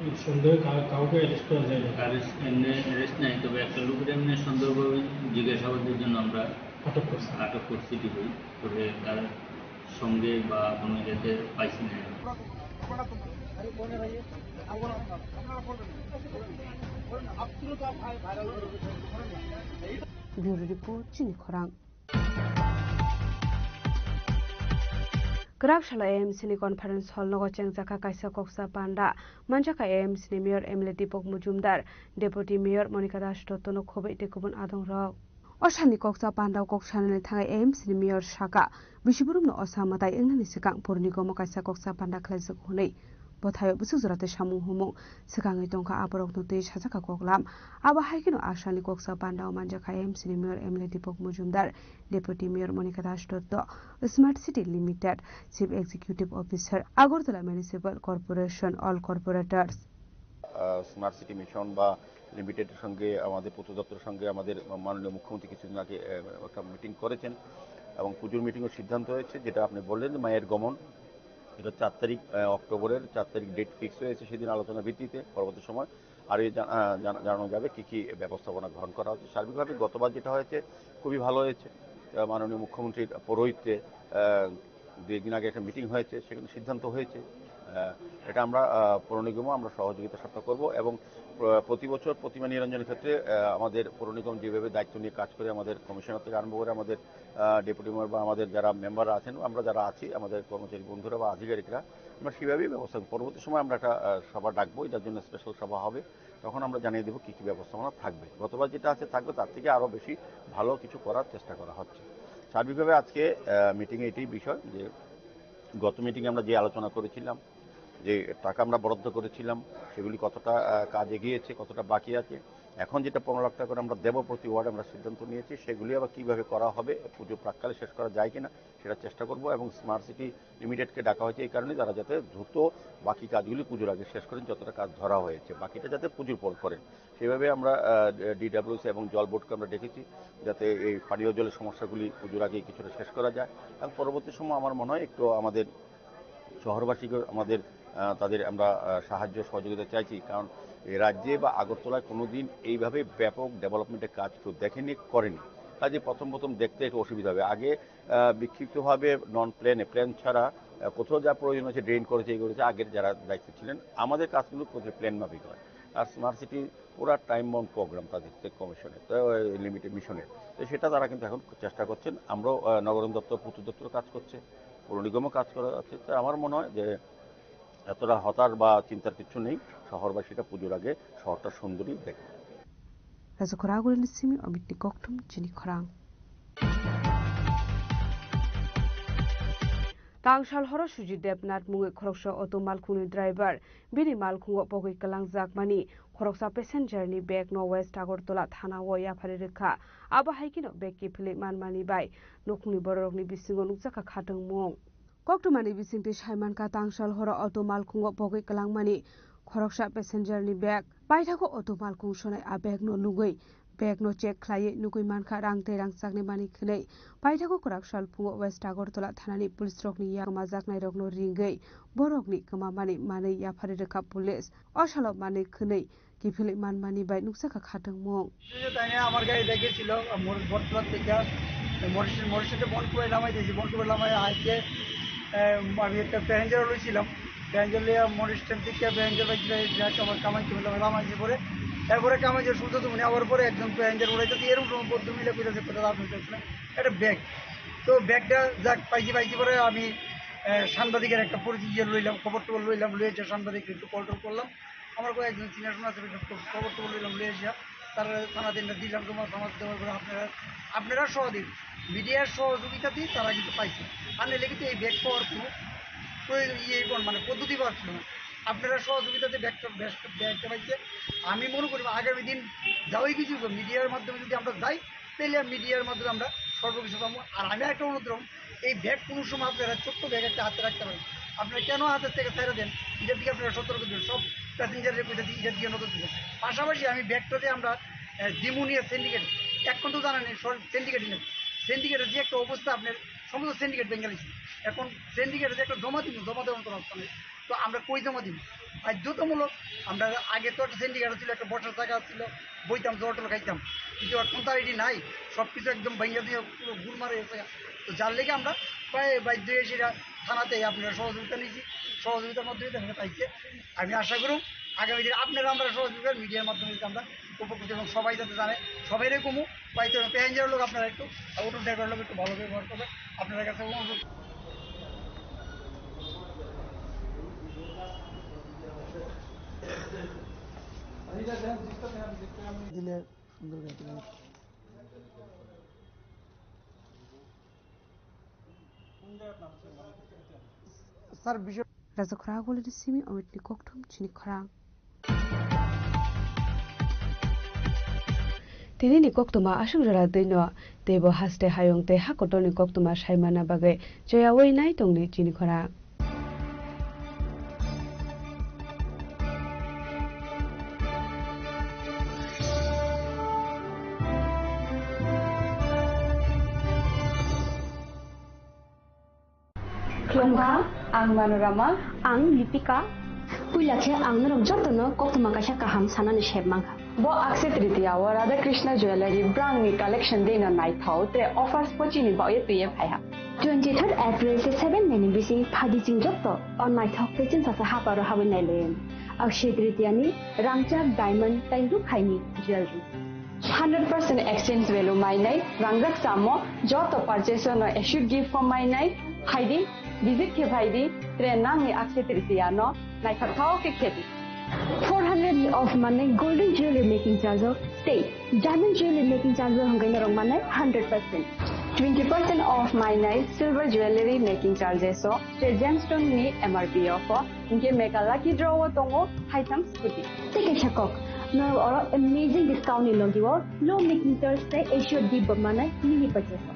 এই সন্দেহে কাউ-, কাউকে অ্যারেস্ট করা যায়নি? অ্যারেস্ট, এমনি অ্যারেস্ট নাই, তবে একটা লোকের এমনি সন্দেহভাবে জিজ্ঞাসাবাদের জন্য আমরা আটক করছি। আটক করছি ঠিকই, তবে তার সঙ্গে বা কোনো ইয়েতে পাইছি না। ব্যুরো রিপোর্ট, চিনি খরাং। Kwrak salo A M C ni conference hall nogo chengjakha kaisa koksa panda. Manjakha A M C ni mayor M L A Deepak Majumdar, deputy mayor Monika Das Dotto no khobwi tei kubun adongrok. O salni koksa panda o kok sanani thangwi A M C ni mayor sakha, bisiborokno osa mwtai wngnani swkang porni gomo kaisa koksa panda khlaijak hwnwi. Bwthaio bwswk jora tei samung humung swkangwi tongkha, aborokno twi sajakha koklam. Abo hai kheno a salni koksa panda o manjakha M C ni mayor M L A Deepak Majumdar, deputy mayor Monika Das Dotto, Smart City Limited, Chief Executive Officer, Agartala Municipal Corporation, all corporators. Ah, smart city mission বা লিমিটেডের সঙ্গে, আমাদের পূর্ত দপ্তরের সঙ্গে আমাদের মাননীয় মুখ্যমন্ত্রী কিছুদিন আগে, আহ, একটা মিটিং করেছেন এবং পুজোর মিটিংও সিদ্ধান্ত হয়েছে, যেটা আপনি বললেন, মায়ের গমন। এটা চার তারিখ, আহ, অক্টোবরের চার তারিখ ডেট ফিক্স হয়েছে, সেদিন আলোচনা ভিত্তিতে পরবর্তী সময় আরও এই জানা-, আহ, জানা-, জানানো যাবে কী কী ব্যবস্থাপনা গ্রহণ করা হচ্ছে। সার্বিকভাবে গতবার যেটা হয়েছে, খুবই ভালো হয়েছে। আহ, মাননীয় মুখ্যমন্ত্রীর পৌরোহিত্যে, আহ, দুই দিন আগে একটা মিটিং হয়েছে, সেখানে সিদ্ধান্ত হয়েছে। আহ, এটা আমরা, আহ, পৌর নিগমও আমরা সহযোগিতা সাথে করব এবং প্র-, প্রতি বছর প্রতিমা নিরঞ্জনের ক্ষেত্রে, আহ, আমাদের পৌর নিগম যেভাবে দায়িত্ব নিয়ে কাজ করে, আমাদের কমিশনার থেকে আরম্ভ করে আমাদের, আহ, ডেপুটি মেয়র বা আমাদের যারা মেম্বার আছেন, আমরা যারা আছি, আমাদের কর্মচারী বন্ধুরা বা আধিকারিকরা, আমরা সেভাবেই ব্যবস্থা করব। পরবর্তী সময় আমরা একটা, আহ, সভা ডাকবো, এটার জন্য স্পেশাল সভা হবে, তখন আমরা জানিয়ে দেবো কী কী ব্যবস্থাপনা থাকবে। গতবার যেটা আছে থাকবে, তার থেকে আরও বেশি ভালো কিছু করার চেষ্টা করা হচ্ছে। সার্বিকভাবে আজকে, আহ, মিটিংয়ে এটাই বিষয় যে গত মিটিংয়ে আমরা যে আলোচনা করেছিলাম, যে টাকা আমরা বরাদ্দ করেছিলাম, সেগুলি কতটা, আহ, কাজে গিয়েছে, কতটা বাকি আছে। এখন যেটা পনেরো লাখ টাকা করে আমরা দেবো প্রতি ওয়ার্ডে, আমরা সিদ্ধান্ত নিয়েছি, সেগুলি আবার কীভাবে করা হবে, পুজো প্রাক্কালে শেষ করা যায় কিনা, সেটা চেষ্টা করব। এবং স্মার্ট সিটি লিমিটেডকে ডাকা হয়েছে এই কারণে, তারা যাতে দ্রুত বাকি কাজগুলি পুজোর আগে শেষ করেন, যতটা কাজ ধরা হয়েছে, বাকিটা যাতে পুজোর পর করেন। সেভাবে আমরা, আহ, ডিডাব্লিউসি এবং জল বোর্ডকে আমরা ডেকেছি, যাতে এই পানীয় জলের সমস্যাগুলি পুজোর আগে কিছুটা শেষ করা যায়। এবং পরবর্তী সময় আমার মনে হয় একটু আমাদের শহরবাসীকে আমাদের, আহ, তাদের আমরা, আহ, সাহায্য সহযোগিতা চাইছি, কারণ এই রাজ্যে বা আগরতলায় কোনোদিন এইভাবে ব্যাপক ডেভেলপমেন্টের কাজ কেউ দেখেনি, করেনি। কাজে প্রথম প্রথম দেখতে একটু অসুবিধা হবে। আগে, আহ, বিক্ষিপ্তভাবে নন প্ল্যানে, প্ল্যান ছাড়া, আহ, কোথাও যা প্রয়োজন হয়েছে ড্রেন করেছে, এই করেছে, আগের যারা দায়িত্ব ছিলেন। আমাদের কাজগুলো প্রতি প্ল্যান মাফিক হয়। আর স্মার্ট সিটি পুরা টাইম বাউন্ড প্রোগ্রাম তাদের তে কমিশনের, তো, ওই লিমিটেড মিশনের। তো সেটা তারা কিন্তু এখন চেষ্টা করছেন। আমরাও, আহ, নগরায়ণ দপ্তর, পূর্ত দপ্তর কাজ করছে, পৌর নিগমও কাজ করা যাচ্ছে। তো আমার মনে হয় যে এতটা হতাশ বা চিন্তার কিছু নেই। শহরবাসীরা পুজোর আগে শহরটা সুন্দরী দেখবে। Rajakhoragulini simi Omitni kokthum chini khorang. Tangsal horo Sujit Debnath mungwi khoroksa auto malkhungni driver bini malkhungo pogwi kwlangjakmani khoroksa passenger ni bag no West Agartala thana o yaphari rwkha. Abo hai kheno bag kiphilwi manmani bai nukhungni bororokni bisingo nukjakha khatungmung. Koktwmani bisingtwi saimankha, tangsal horo auto malkhungo pogwi kwlangmani khoroksa passenger ni bag. Paithago auto malkhung sonai a bag no nugwi bag no check khlaiwi nugwi mankha rang tei rangchakni mani khwnwi. Paithago kwrak sal phungo West Agartala thanani police rokni yak kwmajaknai rokno ringwi borokni kwmamani manwi yaphari rwkha police. O salo manwi khwnwi kiphilwi manmani bai nukjakha khatungmung. তাই আমার গাড়িটা গেছিল মোর বটতলা থেকে মরিশাস মরিশাসে বনকুয়া লামাই দিয়েছি। বনকুয়া লামাই আইতে, আহ, আমি একটা প্যাসেঞ্জার লইছিলাম। প্যাসেঞ্জার লইয়া মরিশাস থেকে প্যাসেঞ্জার বাইক আমার কামাই ছিল, লামাই দিয়ে পরে এরপরে কামাই যে শুনতে তুমি আবার পরে একজন প্যাসেঞ্জার উড়াইতেছে, এরকম সময় বন্ধু মিলে কইতেছে, কোথাও আপনি চাচ্ছিলেন একটা ব্যাগ। তো ব্যাগটা যাক পাইছি, পাইছি পরে আমি, আহ, সাংবাদিকের একটা পরিচয় ইয়ে লইলাম, খবর টবর লইলাম, লইয়া যে সাংবাদিক একটু কল টল করলাম। আমার কয়েকজন চিনাশোনা আছে, একটু খবর টবর লইলাম, লইয়া এসে তারা থানাতে এনে দিলাম, তোমার থানাতে দেওয়ার পরে আপনারা, আপনারা সহযোগী, মিডিয়ার সহযোগিতাতেই তারা কিন্তু পাইছে। আর নাহলে কিন্তু এই ব্যাগ পাওয়ার কোনো প্রয়োজন, ইয়ে, মানে পদ্ধতি পাওয়া ছিল না। আপনারা সহযোগিতাতে ব্যাগটা, ব্যাগটা, ব্যাগটা পাইছে। আমি মনে করি আগামী দিন যাওয়াই কিছু মিডিয়ার মাধ্যমে যদি আমরা যাই, তাহলে মিডিয়ার মাধ্যমে আমরা সর্বকিছু পাবো। আর আমি একটা অনুরোধ করব, এই ব্যাগ কোনো সময় আপনারা ছোট্ট ব্যাগ একটা হাতে রাখতে পারেন। আপনারা কেন হাতের থেকে ছেড়ে দেন, এটার দিকে আপনারা সতর্ক দিবেন। সব প্যাসেঞ্জারের কইটা দিয়ে এটার দিকে নজর দিবেন। পাশাপাশি আমি ব্যাগটাতে আমরা, আহ, দিমুনিয়া সিন্ডিকেট, এখন তো জানেন সব সিন্ডিকেট নেই, সিন্ডিকেটের যে একটা অবস্থা আপনার সমস্ত সিন্ডিকেট বেঙ্গালি। এখন সিন্ডিকেটের যে একটা জমা দিব, জমা দেওয়ার কোনো অবস্থা নেই। তো আমরা কই জমা দিব? বাধ্যতামূলক। আমরা আগে তো একটা সিন্ডিকেট ছিল, একটা বসার জায়গা ছিল, বইতাম, জল টল খাইতাম, কিন্তু এখন তো আর এটি নাই। সব কিছু একদম ভাঙ্গা দিয়ে পুরো গুড় মারা গেছে। তো যার লেগে আমরা প্রায় বাধ্য হয়ে সেটা থানাতে আপনারা সহযোগিতা নিয়েছি, সহযোগিতার মাধ্যমে দেখা পাইছে। আমি আশা করুন আগামী দিনে আপনারা আমরা সহযোগিতা মিডিয়ার মাধ্যমে যদি আমরা উপকৃত এবং সবাই যাতে জানে, সবাই এরকমও পাইতে হবে। প্যাসেঞ্জার লোক আপনারা একটু অটো ড্রাইভার লোক একটু ভালো ব্যবহার করবেন, আপনার কাছে অনুরোধ। দিলে সুন্দর গাইতে পারে। স্যার, বিষয় Rajakhoragulini simi Omitni kokthum chini khorang. Tinini koktwma aswk jora twino, teibo haste hayung tei ha kotorni koktwma saimana bagwi cheyaui nai tongdi chini khorang. Khulumkha, ang Manorama. Ang Lipika. Puila khe ang norok jotono koktwma kaisa kaham sanani sep mankha. Bo Akshaya Tritiya o Radha Krishna Jewellery brangni collection dino naithok tre offers pochini baoye twiye phaiha. Twenty third April se seven May ni bising phaidi chwng jotto o naithok tei chwngsasa haparo habwi nailaiwi. Akshaya Tritiya ni rangchak diamond tei rukhaini jewellery. Hundred percent exchange value mainai, rangjak chamo, joto purchase no assured gift form mainai, phaidi, visit khe phaidi, tre nangni Akshaya Tritiya no naithok thok khe khedi. Four hundred off manai golden jewelry making charge o tei diamond jewelry making charge o hwnkhai norok manai hundred percent. Twenty percent off mainai silver jewelry making charges o tre gemstone ni M R P o pho, hinkhe mega lucky draw o tongo haitham scooty. Tei kaisa kok, norok oro amazing discount ni logi o low making charge tei assured gift bo manai mini purchase o.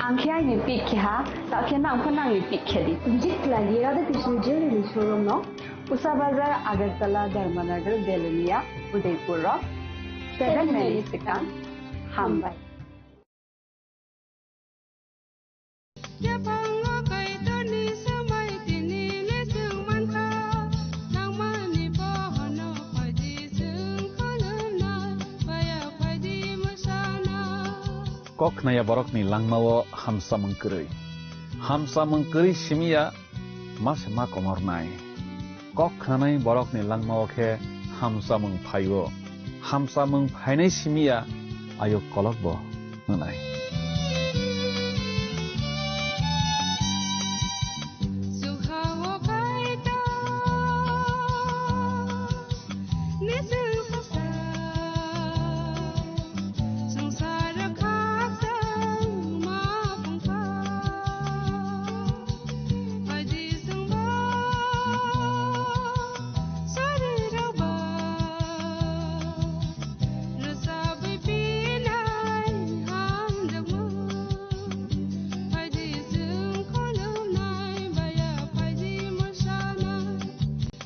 Ang khe aini pick khe ha, ta khe nang pho nangni pick khe di. Visit khlai di Radha Krishna Jewelry ni showroom no, Usa Bazar, Agartala, Dharmanagar, Belonia, Udaipur rok, seven May ni swkang. Hambai. Yaphango Kaitorni swmai tini le chwng mankha, nangmani bohono phaidi chwng khulumnai, baya phaidi mwsana. Kok khnaya borokni langmao hamsamung kwrwi. Hamsamung kwrwi simiya ma se ma komornai. Kok khnanai borokni langmao khe hamsamung phaio. Hamsamung phainai simiya ayuk kolok bo wngnai.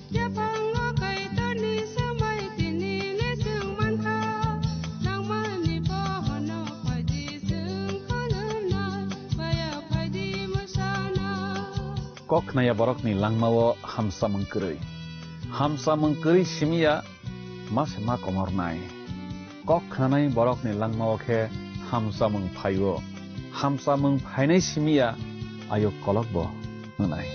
Yaphango Kaitorni swmai tini le chwng mankha, nangmani bohono phaidi chwng khulumnai, baya phaidi mwsana. Kok khnaya borokni langmao hamsamung kwrwi. Hamsamung kwrwi simiya ma se ma komornai. Kok khnanai borokni langmao khe hamsamung phaio. Hamsamung phainai simiya ayuk kolok bo wngnai.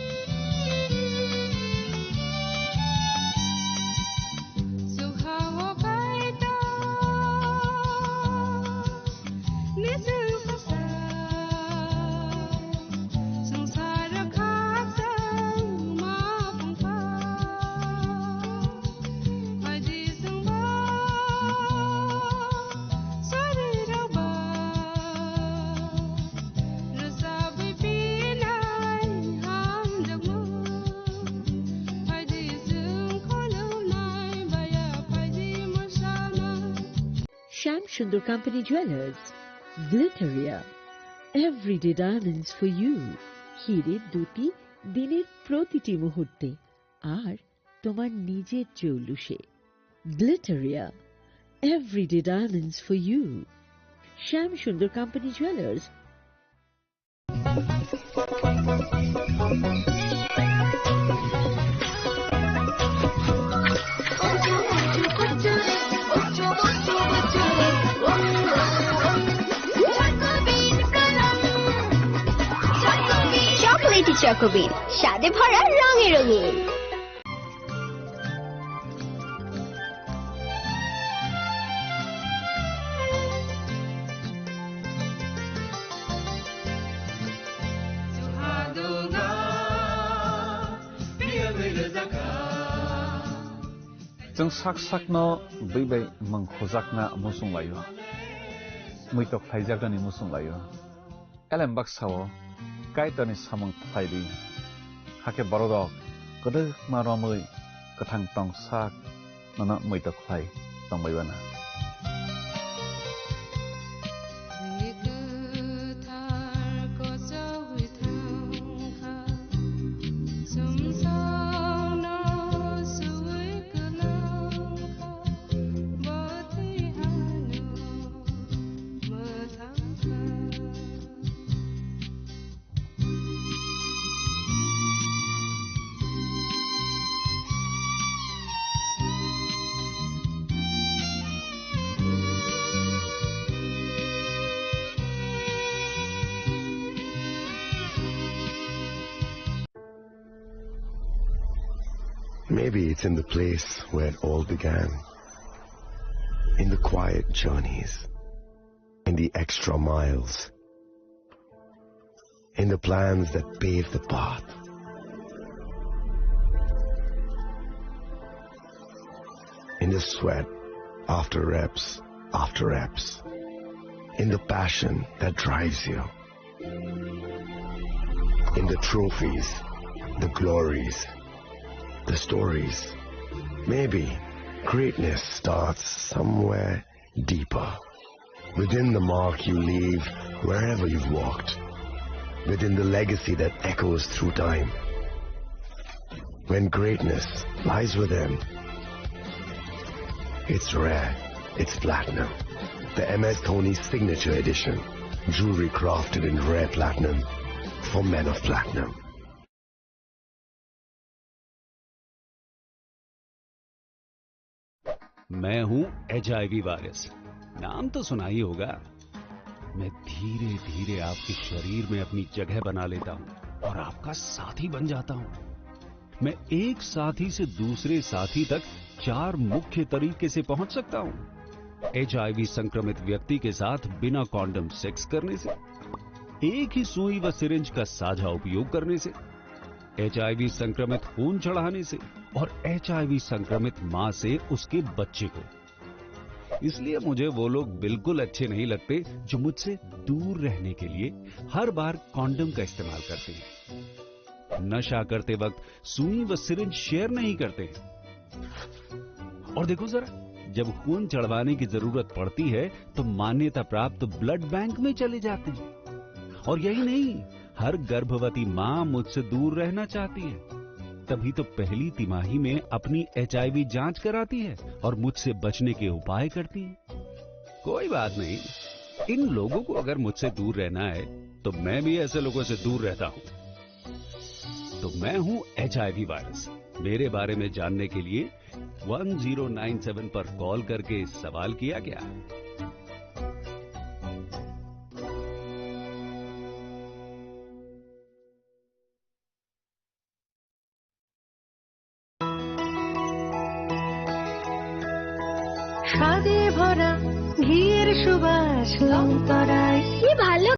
Shyam Sundar Company Jewelers, Glitteria, everyday diamonds for you. হিরে দুটি দিনের প্রতিটি মুহূর্তে আর তোমার নিজের জৌলুসে। Glitteria, everyday diamonds for you. Shyam Sundar Company Jewelers. Chocolatey Choco Bean, স্বাদে ভরা রঙে রঙিন। Chwng sak sakno bwi bai mwng hujakna muchung laio, muitok khlaijaknani muchung laio. Elem baksa-o Kaitorni samung khlai di, hakhe bororok kwdwkma romwi kwthang tong sak nono muitok khlai tongbai uanw. Maybe it's in the place where it all began. In the quiet journeys, in the extra miles, in the plans that pave the path, in the sweat after reps after reps, in the passion that drives you, in the trophies, the glories, the stories. Maybe greatness starts somewhere deeper, within the mark you leave wherever you've walked, within the legacy that echoes through time. When greatness lies within, it's rare, it's platinum. The M S Dhoni Signature Edition. Jewelry crafted in rare platinum for men of platinum. मैं हूं HIV virus. नाम तो सुना ही होगा। मैं धीरे धीरे आपके शरीर में अपनी जगह बना लेता हूं और आपका साथी बन जाता हूं। मैं एक साथी से दूसरे साथी तक चार मुख्य तरीके से पहुंच सकता हूं। एचआईवी संक्रमित व्यक्ति के साथ बिना कॉन्डम सेक्स करने से, एक ही सुई व सिरिंज का साझा उपयोग करने से, एचआईवी संक्रमित खून चढ़ाने से और एचआईवी संक्रमित मां से उसके बच्चे को। इसलिए मुझे वो लोग बिल्कुल अच्छे नहीं लगते जो मुझसे दूर रहने के लिए हर बार कॉन्डम का इस्तेमाल करते हैं। नशा करते वक्त सुई व सिरिंज शेयर नहीं करते हैं। और देखो जरा, जब खून चढ़वाने की जरूरत पड़ती है, तो मान्यता प्राप्त ब्लड बैंक में चले जाते हैं। और यही नहीं, हर गर्भवती मां मुझसे दूर रहना चाहती है, तभी तो पहली तिमाही में अपनी एचआईवी जांच कराती है और मुझसे बचने के उपाय करती है। कोई बात नहीं, इन लोगों को अगर मुझसे दूर रहना है, तो मैं भी ऐसे लोगों से दूर रहता हूं। तो मैं हूं एचआईवी वायरस। मेरे बारे में जानने के लिए वन ज़ीरो नाइन सेवन पर कॉल करके सवाल किया क्या? স্বাদে ভরা ঘিয়ের সুবাস লং তরাই। কি